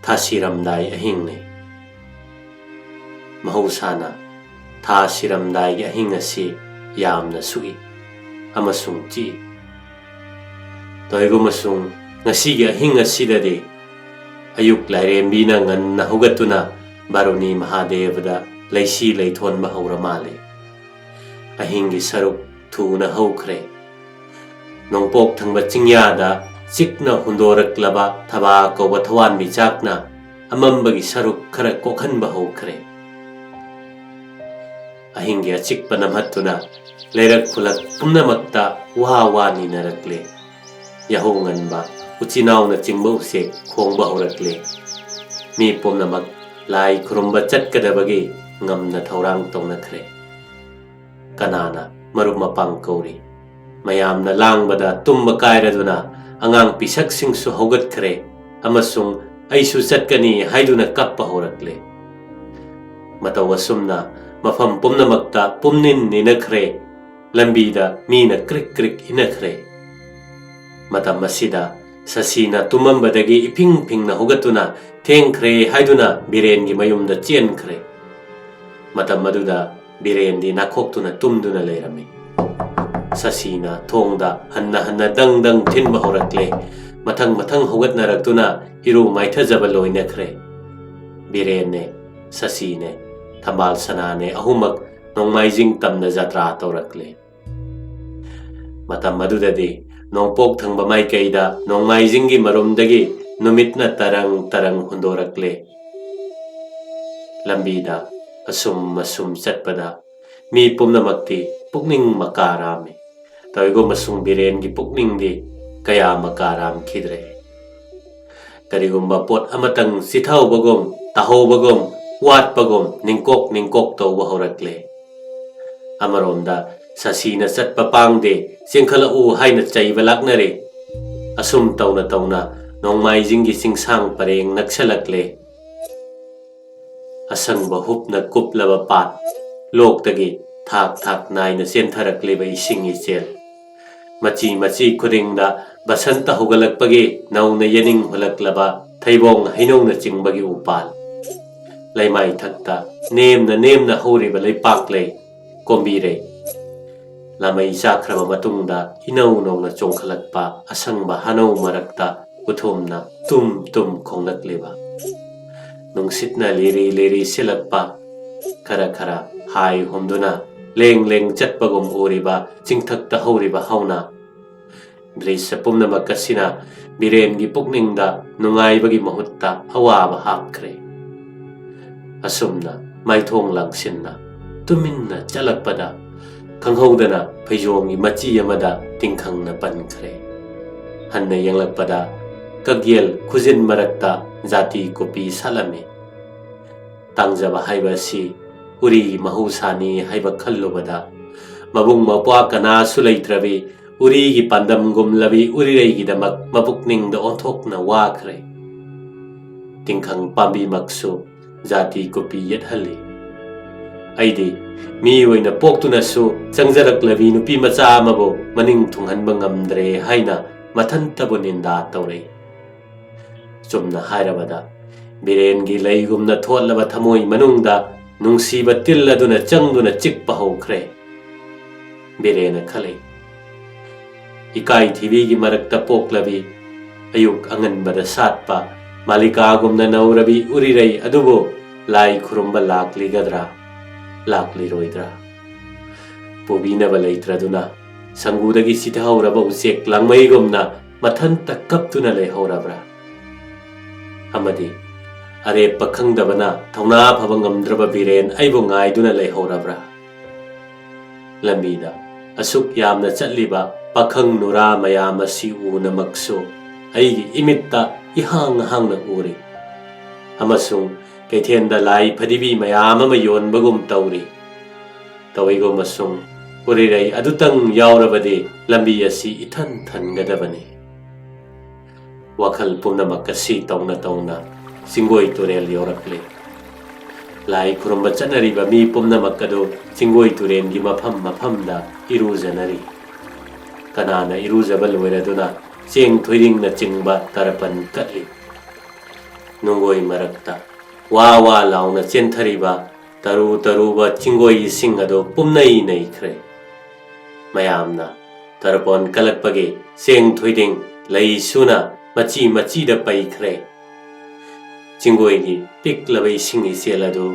ꯊꯥ ꯁꯤꯔꯝꯗꯥꯏ ꯑꯍꯤꯡꯅꯤ꯫ ꯃꯍꯧꯁꯥꯅ ꯊꯥ ꯁꯤꯔꯝꯗꯥꯏꯒꯤ ꯑꯍꯤꯡ ꯑꯁꯤ ꯌꯥꯝꯅ ꯁꯨꯛꯏ ꯑꯃꯁꯨꯡ ꯆꯤꯛꯏ꯫ ꯇꯧꯏꯒꯨꯝꯕꯁꯨꯡ ꯉꯁꯤꯒꯤ ꯑꯍꯤꯡ ꯑꯁꯤꯗꯗꯤ ꯑꯌꯨꯛ ꯂꯥꯏꯔꯦꯝꯕꯤꯅ ꯉꯟꯅ ꯍꯧꯒꯠꯇꯨꯅ ꯕꯥꯔꯨꯅꯤ ꯃꯍꯥꯗꯦꯕꯗ ꯂꯩꯁꯤ ꯂꯩꯊꯣꯟꯕ ꯍꯧꯔ ꯃꯥꯜꯂꯦ꯫ ꯑꯍꯤꯡꯒꯤ ꯁꯔꯨꯛ ꯊꯨꯅ ꯍꯧꯈ꯭ꯔꯦ꯫ ꯅꯣꯡꯄꯣꯛ ꯊꯪꯕ ꯆꯤꯡꯌꯥꯗ ꯆꯤꯛꯅ ꯍꯨꯟꯗꯣꯔꯛꯂꯕ ꯊꯕꯥ ꯀꯧꯕ ꯊꯋꯥꯟꯃꯤꯆꯥꯛꯅ ꯑꯃꯝꯕꯒꯤ ꯁꯔꯨꯛ ꯈꯔ ꯀꯣꯛꯍꯟꯕ ꯍꯧꯈ꯭ꯔꯦ꯫ ꯑꯍꯤꯡꯒꯤ ꯑꯆꯤꯛꯄ ꯅꯝꯍꯠꯇꯨꯅ ꯂꯩꯔꯛ ꯈꯨꯂꯛ ꯄꯨꯝꯅꯃꯛꯇ ꯋꯥ ꯋꯥ ꯅꯤꯅꯔꯛꯂꯦ꯫ ꯌꯥꯍꯧ ꯉꯟꯕ ꯎꯆꯤꯅꯥꯎꯅꯆꯤꯡꯕ ꯎꯆꯦꯛ ꯈꯣꯡꯕ ꯍꯧꯔꯛꯂꯦ꯫ ꯃꯤ ꯄꯨꯝꯅꯃꯛ ꯂꯥꯏ ꯈꯨꯔꯨꯝꯕ ꯆꯠꯀꯗꯕꯒꯤ ꯉꯝꯅ ꯊꯧꯔꯥꯡ ꯇꯧꯅꯈ꯭ꯔꯦ꯫ ꯀꯅꯥꯅ ꯃꯔꯨꯞ ꯃꯄꯥꯡ ꯀꯧꯔꯤ? ꯃꯌꯥꯝꯅ ꯂꯥꯡꯕꯗ ꯇꯨꯝꯕ ꯀꯥꯏꯔꯗꯨꯅ ꯑꯉꯥꯡ ꯄꯤꯁꯛꯁꯤꯡꯁꯨ ꯍꯧꯒꯠꯈ꯭ꯔꯦ ꯑꯃꯁꯨꯡ "ꯑꯩꯁꯨ ꯆꯠꯀꯅꯤ" ꯍꯥꯏꯗꯨꯅ ꯀꯞꯄ ꯍꯧꯔꯛꯂꯦ꯫ ꯃꯇꯧ ꯑꯁꯨꯝꯅ ꯃꯐꯝ ꯄꯨꯝꯅꯃꯛꯇ ꯄꯨꯝꯅꯤꯟ ꯅꯤꯅꯈ꯭ꯔꯦ꯫ ꯂꯝꯕꯤꯗ ꯃꯤꯅ ꯀ꯭ꯔꯤꯛ ꯀ꯭ꯔꯤꯛ ꯏꯟꯅꯈ꯭ꯔꯦ꯫ ꯃꯇꯝ ꯑꯁꯤꯗ ꯁꯁꯤꯅ ꯇꯨꯝꯃꯝꯕꯗꯒꯤ ꯏꯐꯤꯡ ꯐꯤꯡꯅ ꯍꯧꯒꯠꯇꯨꯅ ꯊꯦꯡꯈ꯭ꯔꯦ ꯍꯥꯏꯗꯨꯅ ꯕꯤꯔꯦꯟꯒꯤ ꯃꯌꯨꯝꯗ ꯆꯦꯟꯈ꯭ꯔꯦ꯫ ꯃꯇꯝ ꯑꯗꯨꯗ ꯕꯤꯔꯦꯟꯗꯤ ꯅꯥꯈꯣꯛꯇꯨꯅ ꯇꯨꯝꯗꯨꯅ ꯂꯩꯔꯝꯃꯤ꯫ ꯁꯁꯤꯅ ꯊꯣꯡꯗ ꯍꯟꯅ ꯍꯟꯅ ꯗꯪ ꯗꯪ ꯊꯤꯟꯕ ꯍꯧꯔꯛꯂꯦ꯫ ꯃꯊꯪ ꯃꯊꯪ ꯍꯧꯒꯠꯅꯔꯛꯇꯨꯅ ꯏꯔꯨ ꯃꯥꯏꯊꯖꯕ ꯂꯣꯏꯅꯈ꯭ꯔꯦ꯫ ꯕꯤꯔꯦꯟꯅꯦ, ꯁꯁꯤꯅꯦ, ꯊꯝꯕꯥꯜ ꯁꯅꯥꯅꯦ ꯑꯍꯨꯝꯃꯛ ꯅꯣꯡꯃꯥꯏꯖꯤꯡ ꯇꯝꯅ ꯖꯇ꯭ꯔꯥ ꯇꯧꯔꯛꯂꯦ꯫ ꯃꯇꯝ ꯑꯗꯨꯗꯗꯤ ꯅꯣꯡꯄꯣꯛ ꯊꯪꯕ ꯃꯥꯏꯀꯩꯗ ꯅꯣꯡꯃꯥꯏꯖꯤꯡꯒꯤ ꯃꯔꯨꯝꯗꯒꯤ ꯅꯨꯃꯤꯠꯅ ꯇꯔꯪ ꯇꯔꯪ ꯍꯨꯟꯗꯣꯔꯛꯂꯦ꯫ ꯂꯝꯕꯤꯗ ꯑꯁꯨꯝ ꯑꯁꯨꯝ ꯆꯠꯄꯗ ꯃꯤ ꯄꯨꯝꯅꯃꯛꯇꯤ ꯄꯨꯛꯅꯤꯡ ꯃꯀꯥ ꯔꯥꯝꯃꯤ꯫ ꯇꯧꯏꯒꯨꯝꯕꯁꯨꯡ ꯕꯤꯔꯦꯟꯒꯤ ꯄꯨꯛꯅꯤꯡꯗꯤ ꯀꯌꯥ ꯃꯀꯥ ꯔꯥꯝꯈꯤꯗ꯭ꯔꯦ꯫ ꯀꯔꯤꯒꯨꯝꯕ ꯄꯣꯠ ꯑꯃꯇꯪ ꯆꯤꯊꯍꯧꯕꯒꯨꯝ, ꯇꯥꯍꯧꯕꯒꯨꯝ, ꯋꯥꯠꯄꯒꯨꯝ ꯅꯤꯡꯀꯣꯛ ꯅꯤꯡꯀꯣꯛ ꯇꯧꯕ ꯍꯧꯔꯛꯂꯦ꯫ ꯑꯃꯔꯣꯝꯗ ꯁꯁꯤꯅ ꯆꯠꯄ ꯄꯥꯡꯗꯦ, ꯆꯦꯟꯈꯠꯂꯛꯎ ꯍꯥꯏꯅ ꯆꯩꯕ ꯂꯥꯛꯅꯔꯦ꯫ ꯑꯁꯨꯝ ꯇꯧꯅ ꯇꯧꯅ ꯅꯣꯡꯃꯥꯏꯖꯤꯡꯒꯤ ꯆꯤꯡꯁꯥꯡ ꯄꯔꯦꯡ ꯅꯛꯁꯜꯂꯛꯂꯦ꯫ ꯑꯁꯪꯕ ꯍꯨꯞꯅ ꯀꯨꯞꯂꯕ ꯄꯥꯠ ꯂꯣꯛꯇꯒꯤ ꯊꯥꯛ ꯊꯥꯛ ꯅꯥꯏꯅ ꯆꯦꯟꯊꯔꯛꯂꯤꯕ ꯏꯁꯤꯡ ꯏꯆꯦꯜ, ꯃꯆꯤ ꯃꯆꯤ ꯈꯨꯗꯤꯡꯗ ꯕꯁꯟꯇ ꯍꯧꯒꯠꯂꯛꯄꯒꯤ ꯅꯧꯅ ꯌꯦꯅꯤꯡ ꯍꯨꯜꯂꯛꯂꯕ ꯊꯩꯕꯣꯡ ꯍꯩꯅꯧꯅꯆꯤꯡꯕꯒꯤ ꯎꯄꯥꯜ, ꯂꯩꯃꯥꯏꯊꯛꯇ ꯅꯦꯝꯅ ꯅꯦꯝꯅ ꯍꯧꯔꯤꯕ ꯂꯩꯄꯥꯛꯂꯩ, ꯀꯣꯝꯕꯤꯔꯩ, ꯂꯥꯃꯩ ꯆꯥꯈ꯭ꯔꯕ ꯃꯇꯨꯡꯗ ꯏꯅꯧ ꯅꯧꯅ ꯆꯣꯡꯈꯠꯂꯛꯄ ꯑꯁꯪꯕ ꯍꯅꯧ ꯃꯔꯛꯇ ꯎꯊꯨꯝꯅ ꯇꯨꯝ ꯇꯨꯝ ꯈꯣꯡꯂꯛꯂꯤꯕ, ꯅꯨꯡꯁꯤꯠꯅ ꯂꯤꯔꯤ ꯂꯤꯔꯤ ꯁꯤꯜꯂꯛꯄ, ꯈꯔ ꯈꯔ ꯍꯥꯏ ꯍꯨꯝꯗꯨꯅ ꯂꯦꯡ ꯂꯦꯡ ꯆꯠꯄꯒꯨꯝ ꯎꯔꯤꯕ ꯆꯤꯡꯊꯛꯇ ꯍꯧꯔꯤꯕ ꯍꯧꯅ, ꯗ꯭ꯔꯤꯁ꯭ꯌ ꯄꯨꯝꯅꯃꯛ ꯑꯁꯤꯅ ꯕꯤꯔꯦꯟꯒꯤ ꯄꯨꯛꯅꯤꯡꯗ ꯅꯨꯡꯉꯥꯏꯕꯒꯤ ꯃꯍꯨꯠꯇ ꯑꯋꯥꯕ ꯍꯥꯞꯈ꯭ꯔꯦ꯫ ꯑꯁꯨꯝꯅ ꯃꯥꯏꯊꯣꯡ ꯂꯥꯡꯁꯤꯟꯅ ꯇꯨꯃꯤꯟꯅ ꯆꯠꯂꯛꯄꯗ ꯈꯪꯍꯧꯗꯅ ꯐꯩꯖꯣꯝꯒꯤ ꯃꯆꯤ ꯑꯃꯗ ꯇꯤꯡꯈꯪꯅ ꯄꯟꯈ꯭ꯔꯦ꯫ ꯍꯟꯅ ꯌꯦꯡꯂꯛꯄꯗ ꯀꯛꯌꯦꯜ ꯈꯨꯖꯤꯟ ꯃꯔꯛꯇ ꯖꯥꯇꯤ ꯀꯣꯄꯤ ꯁꯥꯠꯂꯝꯃꯤ꯫ ꯇꯥꯡꯖꯕ ꯍꯥꯏꯕ ꯑꯁꯤ ꯎꯔꯤꯒꯤ ꯃꯍꯧꯁꯥꯅꯤ ꯍꯥꯏꯕ ꯈꯜꯂꯨꯕꯗ ꯃꯕꯨꯡ ꯃꯧꯄ꯭ꯋꯥ ꯀꯅꯥꯁꯨ ꯂꯩꯇ꯭ꯔꯕꯤ ꯎꯔꯤꯒꯤ ꯄꯥꯟꯗꯝꯒꯨꯝꯂꯕꯤ ꯎꯔꯤꯔꯩꯒꯤꯗꯃꯛ ꯃꯄꯨꯛꯅꯤꯡꯗ ꯑꯣꯟꯊꯣꯛꯅ ꯋꯥꯈ꯭ꯔꯦ꯫ ꯇꯤꯡꯈꯪ ꯄꯥꯝꯕꯤꯃꯛꯁꯨ ꯖꯥꯇꯤ ꯀꯣꯄꯤ ꯌꯦꯠꯍꯜꯂꯤ꯫ ꯑꯩꯗꯤ ꯃꯤ ꯑꯣꯏꯅ ꯄꯣꯛꯇꯨꯅꯁꯨ ꯆꯪꯖꯔꯛꯂꯕꯤ ꯅꯨꯄꯤ ꯃꯆꯥ ꯑꯃꯕꯨ ꯃꯅꯤꯡ ꯊꯨꯡꯍꯟꯕ ꯉꯝꯗ꯭ꯔꯦ ꯍꯥꯏꯅ ꯃꯊꯟꯇꯕꯨ ꯅꯤꯟꯗꯥ ꯇꯧꯔꯛꯏ꯫ ꯆꯨꯝꯅ ꯍꯥꯏꯔꯕꯗ ꯕꯤꯔꯦꯟꯒꯤ ꯂꯩꯒꯨꯝꯅ ꯊꯣꯠꯂꯕ ꯊꯃꯣꯏ ꯃꯅꯨꯡꯗ ꯅꯨꯡꯁꯤꯕ ꯇꯤꯜ ꯑꯗꯨꯅ ꯆꯪꯗꯨꯅ ꯆꯤꯛꯄ ꯍꯧꯈ꯭ꯔꯦ꯫ ꯕꯤꯔꯦꯟꯅ ꯈꯜꯂꯤ, ꯏꯀꯥꯏ ꯊꯤꯕꯤꯒꯤ ꯃꯔꯛꯇ ꯄꯣꯛꯂꯕꯤ, ꯑꯌꯨꯛ ꯑꯉꯟꯕꯗ ꯁꯥꯠꯄ ꯃꯥꯂꯤꯀꯥꯒꯨꯝꯅ ꯅꯧꯔꯕꯤ ꯎꯔꯤꯔꯩ ꯑꯗꯨꯕꯨ ꯂꯥꯏ ꯈꯨꯔꯨꯝꯕ ꯂꯥꯛꯂꯤꯒꯗ꯭ꯔꯥ, ꯂꯥꯛꯂꯤꯔꯣꯏꯗ꯭ꯔꯥ? ꯄꯨꯕꯤꯅꯕ ꯂꯩꯇ꯭ꯔꯗꯨꯅ ꯁꯪꯒꯨꯗꯒꯤ ꯁꯤꯊꯍꯧꯔꯕ ꯎꯆꯦꯛ ꯂꯥꯡꯃꯩꯒꯨꯝꯅ ꯃꯊꯟꯇ ꯀꯞꯇꯨꯅ ꯂꯩꯍꯧꯔꯕ꯭ꯔꯥ? ꯑꯃꯗꯤ ꯑꯔꯦꯞꯄ ꯈꯪꯗꯕꯅ ꯊꯧꯅꯥ ꯐꯕ ꯉꯝꯗ꯭ꯔꯕ ꯕꯤꯔꯦꯟ ꯑꯩꯕꯨ ꯉꯥꯏꯗꯨꯅ ꯂꯩꯍꯧꯔꯕ꯭ꯔꯥ? ꯂꯝꯕꯤꯗ ꯑꯁꯨꯛ ꯌꯥꯝꯅ ꯆꯠꯂꯤꯕ ꯄꯥꯈꯪ ꯅꯨꯔꯥ ꯃꯌꯥꯝ ꯑꯁꯤ ꯎꯅꯃꯛꯁꯨ ꯑꯩꯒꯤ ꯏꯃꯤꯠꯇ ꯏꯍꯥꯡ ꯍꯥꯡꯅ ꯎꯔꯤ꯫ ꯑꯃꯁꯨꯡ ꯀꯩꯊꯦꯜꯗ ꯂꯥꯏ ꯐꯗꯤꯕꯤ ꯃꯌꯥꯝ ꯑꯃ ꯌꯣꯟꯕꯒꯨꯝ ꯇꯧꯔꯤ꯫ ꯇꯧꯏꯒꯨꯝꯕꯁꯨꯡ ꯎꯔꯤꯔꯩ ꯑꯗꯨꯇꯪ ꯌꯥꯎꯔꯕꯗꯤ ꯂꯝꯕꯤ ꯑꯁꯤ ꯏꯊꯟ ꯊꯟꯒꯗꯕꯅꯤ꯫ ꯋꯥꯈꯜ ꯄꯨꯝꯅꯃꯛ ꯑꯁꯤ ꯇꯧꯅ ꯇꯧꯅ ꯆꯤꯡꯒꯣꯏ ꯇꯨꯔꯦꯜ ꯌꯧꯔꯛꯂꯦ꯫ ꯂꯥꯏ ꯈꯨꯔꯨꯝꯕ ꯆꯠꯅꯔꯤꯕ ꯃꯤ ꯄꯨꯝꯅꯃꯛ ꯑꯗꯨ ꯆꯤꯡꯒꯣꯏ ꯇꯨꯔꯦꯜꯒꯤ ꯃꯐꯝ ꯃꯐꯝꯗ ꯏꯔꯨꯖꯅꯔꯤ꯫ ꯀꯅꯥꯅ ꯏꯔꯨꯖꯕ ꯂꯣꯏꯔꯗꯨꯅ ꯆꯦꯡ ꯊꯣꯏꯗꯤꯡꯅꯆꯤꯡꯕ ꯇꯔꯄꯟ ꯀꯠꯂꯤ꯫ ꯅꯨꯡꯒꯣꯏ ꯃꯔꯛꯇ ꯋꯥ ꯋꯥ ꯂꯥꯎꯅ ꯆꯦꯟꯊꯔꯤꯕ ꯇꯔꯨ ꯇꯔꯨꯕ ꯆꯤꯡꯒꯣꯏ ꯏꯁꯤꯡ ꯑꯗꯨ ꯄꯨꯝꯅꯩ ꯅꯩꯈ꯭ꯔꯦ꯫ ꯃꯌꯥꯝꯅ ꯇꯔꯄꯣꯟ ꯀꯠꯂꯛꯄꯒꯤ ꯆꯦꯡ ꯊꯣꯏꯗꯤꯡ ꯂꯩ ꯁꯨꯅ ꯃꯆꯤ ꯃꯆꯤꯗ ꯄꯩꯈ꯭ꯔꯦ꯫ ꯆꯤꯡꯒꯣꯏꯒꯤ ꯄꯤꯛꯂꯕ ꯏꯁꯤꯡ ꯏꯆꯦꯜ ꯑꯗꯨ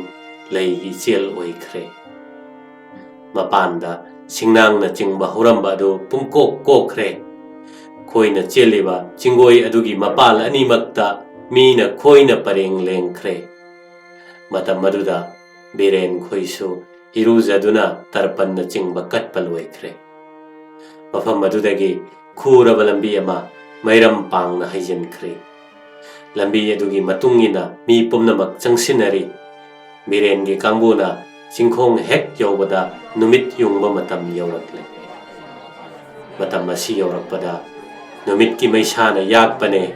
ꯂꯩꯒꯤ ꯏꯆꯦꯜ ꯑꯣꯏꯈ꯭ꯔꯦ꯫ ꯃꯄꯥꯟꯗ ꯁꯤꯡꯅꯥꯡꯅꯆꯤꯡꯕ ꯍꯧꯔꯝꯕ ꯑꯗꯨ ꯄꯨꯡꯀꯣꯛ ꯀꯣꯛꯈ꯭ꯔꯦ꯫ ꯈꯣꯏꯅ ꯆꯦꯜꯂꯤꯕ ꯆꯤꯡꯒꯣꯏ ꯑꯗꯨꯒꯤ ꯃꯄꯥꯜ ꯑꯅꯤꯃꯛꯇ ꯃꯤꯅ ꯈꯣꯏꯅ ꯄꯔꯦꯡ ꯂꯦꯡꯈ꯭ꯔꯦ꯫ ꯃꯇꯝ ꯑꯗꯨꯗ ꯕꯤꯔꯦꯟ ꯈꯣꯏꯁꯨ ꯏꯔꯨꯖꯗꯨꯅ ꯇꯔꯄꯟꯅꯆꯤꯡꯕ ꯀꯠꯄ ꯂꯣꯏꯈ꯭ꯔꯦ꯫ ꯃꯐꯝ ꯑꯗꯨꯗꯒꯤ ꯈꯨꯔꯕ ꯂꯝꯕꯤ ꯑꯃ ꯃꯩꯔꯝ ꯄꯥꯡꯅ ꯍꯩꯖꯤꯟꯈ꯭ꯔꯦ꯫ ꯂꯝꯕꯤ ꯑꯗꯨꯒꯤ ꯃꯇꯨꯡ ꯏꯟꯅ ꯃꯤ ꯄꯨꯝꯅꯃꯛ ꯆꯪꯁꯤꯟꯅꯔꯤ꯫ ꯕꯤꯔꯦꯟꯒꯤ ꯀꯥꯡꯕꯨꯅ ꯆꯤꯡꯈꯣꯡ ꯍꯦꯛ ꯌꯧꯕꯗ ꯅꯨꯃꯤꯠ ꯌꯨꯡꯕ ꯃꯇꯝ ꯌꯧꯔꯛꯂꯦ꯫ ꯃꯇꯝ ꯑꯁꯤ ꯌꯧꯔꯛꯄꯗ ꯅꯨꯃꯤꯠꯀꯤ ꯃꯩꯁꯥꯅ ꯌꯥꯛꯄꯅꯦ꯫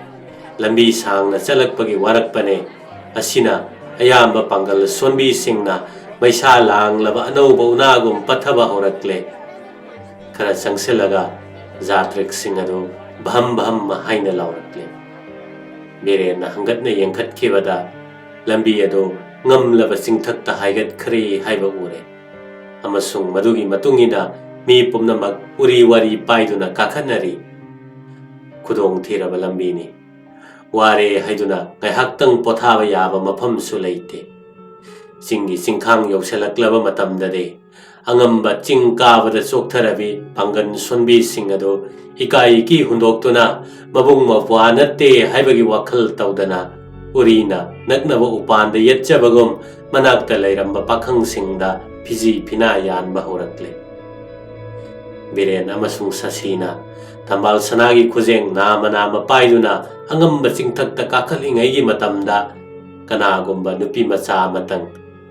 ꯂꯝꯕꯤ ꯁꯥꯡꯅ ꯆꯠꯂꯛꯄꯒꯤ ꯋꯥꯔꯛꯄꯅꯦ꯫ ꯑꯁꯤꯅ ꯑꯌꯥꯝꯕ ꯄꯥꯡꯒꯜ ꯁꯣꯟꯕꯤꯁꯤꯡꯅ ꯃꯩꯁꯥ ꯂꯥꯡꯂꯕ ꯑꯅꯧꯕ ꯎꯅꯥꯒꯨꯝ ꯄꯠꯊꯕ ꯍꯧꯔꯛꯂꯦ꯫ ꯈꯔ ꯆꯪꯁꯤꯜꯂꯒ ꯖꯥꯇ꯭ꯔꯤꯛꯁꯤꯡ ꯑꯗꯨ ꯚꯝ ꯚꯝ ꯍꯥꯏꯅ ꯂꯥꯎꯔꯛꯂꯦ꯫ ꯕꯤꯔꯦꯟꯅ ꯍꯪꯒꯠꯅ ꯌꯦꯡꯈꯠꯈꯤꯕꯗ ꯂꯝꯕꯤ ꯑꯗꯨ ꯉꯝꯂꯕ ꯆꯤꯡꯊꯛꯇ ꯍꯥꯏꯒꯠꯈ꯭ꯔꯦ ꯍꯥꯏꯕ ꯎꯔꯦ꯫ ꯑꯃꯁꯨꯡ ꯃꯗꯨꯒꯤ ꯃꯇꯨꯡ ꯏꯟꯅ ꯃꯤ ꯄꯨꯝꯅꯃꯛ ꯎꯔꯤ ꯋꯥꯔꯤ ꯄꯥꯏꯗꯨꯅ ꯀꯥꯈꯠꯅꯔꯤ꯫ ꯈꯨꯗꯣꯡ ꯊꯤꯔꯕ ꯂꯝꯕꯤꯅꯤ꯫ ꯋꯥꯔꯦ ꯍꯥꯏꯗꯨꯅ ꯉꯥꯏꯍꯥꯛꯇꯪ ꯄꯣꯊꯥꯕ ꯌꯥꯕ ꯃꯐꯝꯁꯨ ꯂꯩꯇꯦ꯫ ꯆꯤꯡꯒꯤ ꯆꯤꯡꯈꯥꯡ ꯌꯧꯁꯤꯜꯂꯛꯂꯕ ꯃꯇꯝꯗꯗꯤ ꯑꯉꯝꯕ ꯆꯤꯡ ꯀꯥꯕꯗ ꯆꯣꯛꯊꯔꯕꯤ ꯄꯥꯡꯒꯜ ꯁꯣꯟꯕꯤꯁꯤꯡ ꯑꯗꯨ ꯏꯀꯥꯏ ꯏꯀꯤ ꯍꯨꯟꯗꯣꯛꯇꯨꯅ ꯃꯕꯨꯡ ꯃꯧꯄ꯭ꯋꯥ ꯅꯠꯇꯦ ꯍꯥꯏꯕꯒꯤ ꯋꯥꯈꯜ ꯇꯧꯗꯅ ꯎꯔꯤꯅ ꯅꯛꯅꯕ ꯎꯄꯥꯟꯗ ꯌꯦꯠꯆꯕꯒꯨꯝ ꯃꯅꯥꯛꯇ ꯂꯩꯔꯝꯕ ꯄꯥꯈꯪꯁꯤꯡꯗ ꯐꯤꯖꯤ ꯐꯤꯅꯥ ꯌꯥꯟꯕ ꯍꯧꯔꯛꯂꯦ꯫ ꯕꯤꯔꯦꯟ ꯑꯃꯁꯨꯡ ꯁꯁꯤꯅ ꯊꯝꯕꯥꯜ ꯁꯅꯥꯒꯤ ꯈꯨꯖꯦꯡ ꯅꯥꯝꯃ ꯅꯥꯝꯃ ꯄꯥꯏꯗꯨꯅ ꯑꯉꯝꯕ ꯆꯤꯡꯊꯛꯇ ꯀꯥꯈꯠꯂꯤꯉꯩꯒꯤ ꯃꯇꯝꯗ ꯀꯅꯥꯒꯨꯝꯕ ꯅꯨꯄꯤ ꯃꯆꯥ ꯑꯃꯇꯪ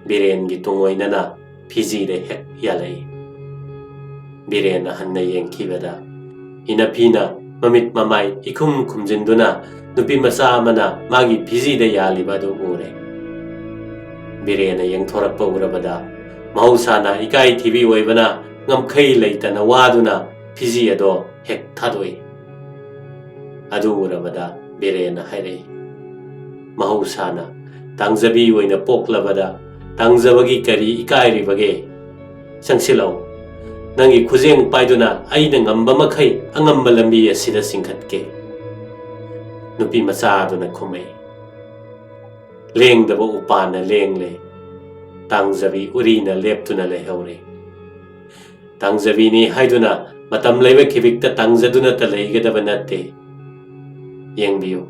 ꯕꯤꯔꯦꯟꯒꯤ ꯇꯨꯡꯑꯣꯏꯅꯅ ꯐꯤꯖꯤꯗ ꯍꯦꯛ ꯌꯥꯜꯂꯛꯏ꯫ ꯕꯤꯔꯦꯟꯅ ꯍꯟꯅ ꯌꯦꯡꯈꯤꯕꯗ ꯏꯅꯐꯤꯅ ꯃꯃꯤꯠ ꯃꯃꯥꯏ ꯏꯈꯨꯝ ꯈꯨꯝꯖꯤꯟꯗꯨꯅ ꯅꯨꯄꯤ ꯃꯆꯥ ꯑꯃꯅ ꯃꯥꯒꯤ ꯐꯤꯖꯤꯗ ꯌꯥꯜꯂꯤꯕ ꯑꯗꯨ ꯎꯔꯦ꯫ ꯕꯤꯔꯦꯟꯅ ꯌꯦꯡꯊꯣꯔꯛꯄ ꯎꯔꯕꯗ ꯃꯍꯧꯁꯥꯅ ꯏꯀꯥꯏ ꯊꯤꯕꯤ ꯑꯣꯏꯕꯅ ꯉꯝꯈꯩ ꯂꯩꯇꯅ ꯋꯥꯗꯨꯅ ꯐꯤꯖꯤ ꯑꯗꯣ ꯍꯦꯛ ꯊꯥꯗꯣꯛꯏ꯫ ꯑꯗꯨ ꯎꯔꯕꯗ ꯕꯤꯔꯦꯟꯅ ꯍꯥꯏꯔꯛꯏ, "ꯃꯍꯧꯁꯥꯅ ꯇꯥꯡꯖꯕꯤ ꯑꯣꯏꯅ ꯄꯣꯛꯂꯕꯗ ꯇꯥꯡꯖꯕꯒꯤ ꯀꯔꯤ ꯏꯀꯥꯏꯔꯤꯕꯒꯦ? ꯆꯪꯁꯤꯜꯂꯛꯎ꯫ ꯅꯪꯒꯤ ꯈꯨꯖꯦꯡ ꯄꯥꯏꯗꯨꯅ ꯑꯩꯅ ꯉꯝꯕ ꯃꯈꯩ ꯑꯉꯝꯕ ꯂꯝꯕꯤ ꯑꯁꯤꯗ ꯆꯤꯡꯈꯠꯀꯦ꯫" ꯅꯨꯄꯤ ꯃꯆꯥ ꯑꯗꯨꯅ ꯈꯨꯝꯃꯛꯏ, "ꯂꯦꯡꯗꯕ ꯎꯄꯥꯟꯅ ꯂꯦꯡꯂꯦ꯫ ꯇꯥꯡꯖꯕꯤ ꯎꯔꯤꯅ ꯂꯦꯞꯇꯨꯅ ꯂꯩꯍꯧꯔꯦ꯫ ꯇꯥꯡꯖꯕꯤꯅꯤ ꯍꯥꯏꯗꯨꯅ ꯃꯇꯝ ꯂꯩꯕ ꯈꯤꯕꯤꯛꯇ ꯇꯥꯡꯖꯗꯨꯅꯇ ꯂꯩꯒꯗꯕ ꯅꯠꯇꯦ꯫ ꯌꯦꯡꯕꯤꯌꯨ,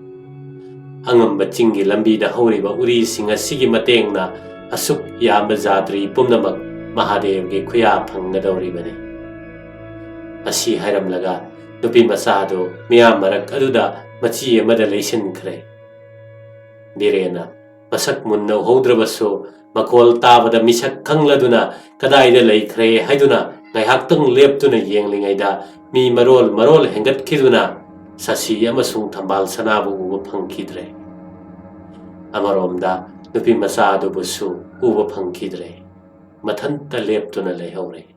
ꯑꯉꯝꯕ ꯆꯤꯡꯒꯤ ꯂꯝꯕꯤꯗ ꯍꯧꯔꯤꯕ ꯎꯔꯤꯁꯤꯡ ꯑꯁꯤꯒꯤ ꯃꯇꯦꯡꯅ ꯑꯁꯨꯛ ꯌꯥꯝꯕ ꯖꯥꯇ꯭ꯔꯤ ꯄꯨꯝꯅꯃꯛ ꯃꯍꯥꯗꯦꯕꯒꯤ ꯈꯨꯌꯥ ꯐꯪꯒꯗꯧꯔꯤꯕꯅꯤ꯫ ꯑꯁꯤ ꯍꯥꯏꯔꯝꯂꯒ ꯅꯨꯄꯤ ꯃꯆꯥ ꯑꯗꯨ ꯃꯤꯌꯥꯝ ꯃꯔꯛ ꯑꯗꯨꯗ ꯃꯆꯤ ꯑꯃꯗ ꯂꯩꯁꯤꯟꯈ꯭ꯔꯦ꯫ ꯕꯤꯔꯦꯟꯅ ꯃꯁꯛ ꯃꯨꯟꯅ ꯎꯍꯧꯗ꯭ꯔꯕꯁꯨ ꯃꯈꯣꯜ ꯇꯥꯕꯗ ꯃꯤꯁꯛ ꯈꯪꯂꯗꯨꯅ ꯀꯗꯥꯏꯗ ꯂꯩꯈ꯭ꯔꯦ ꯍꯥꯏꯗꯨꯅ ꯉꯥꯏꯍꯥꯛꯇꯪ ꯂꯦꯞꯇꯨꯅ ꯌꯦꯡꯂꯤꯉꯩꯗ ꯃꯤ ꯃꯔꯣꯜ ꯃꯔꯣꯜ ꯍꯦꯟꯒꯠꯈꯤꯗꯨꯅ ꯁꯥꯁꯤ ꯑꯃꯁꯨꯡ ꯊꯝꯕꯥꯜ ꯁꯅꯥꯕꯨ ꯎꯕ ꯐꯪꯈꯤꯗ꯭ꯔꯦ꯫ ꯑꯃꯔꯣꯝꯗ ꯅꯨꯄꯤ ꯃꯆꯥ ꯑꯗꯨꯕꯨꯁꯨ ꯎꯕ ꯐꯪꯈꯤꯗ꯭ꯔꯦ꯫ ꯃꯊꯟꯇ ꯂꯦꯞꯇꯨꯅ ꯂꯩꯍꯧꯔꯦ꯫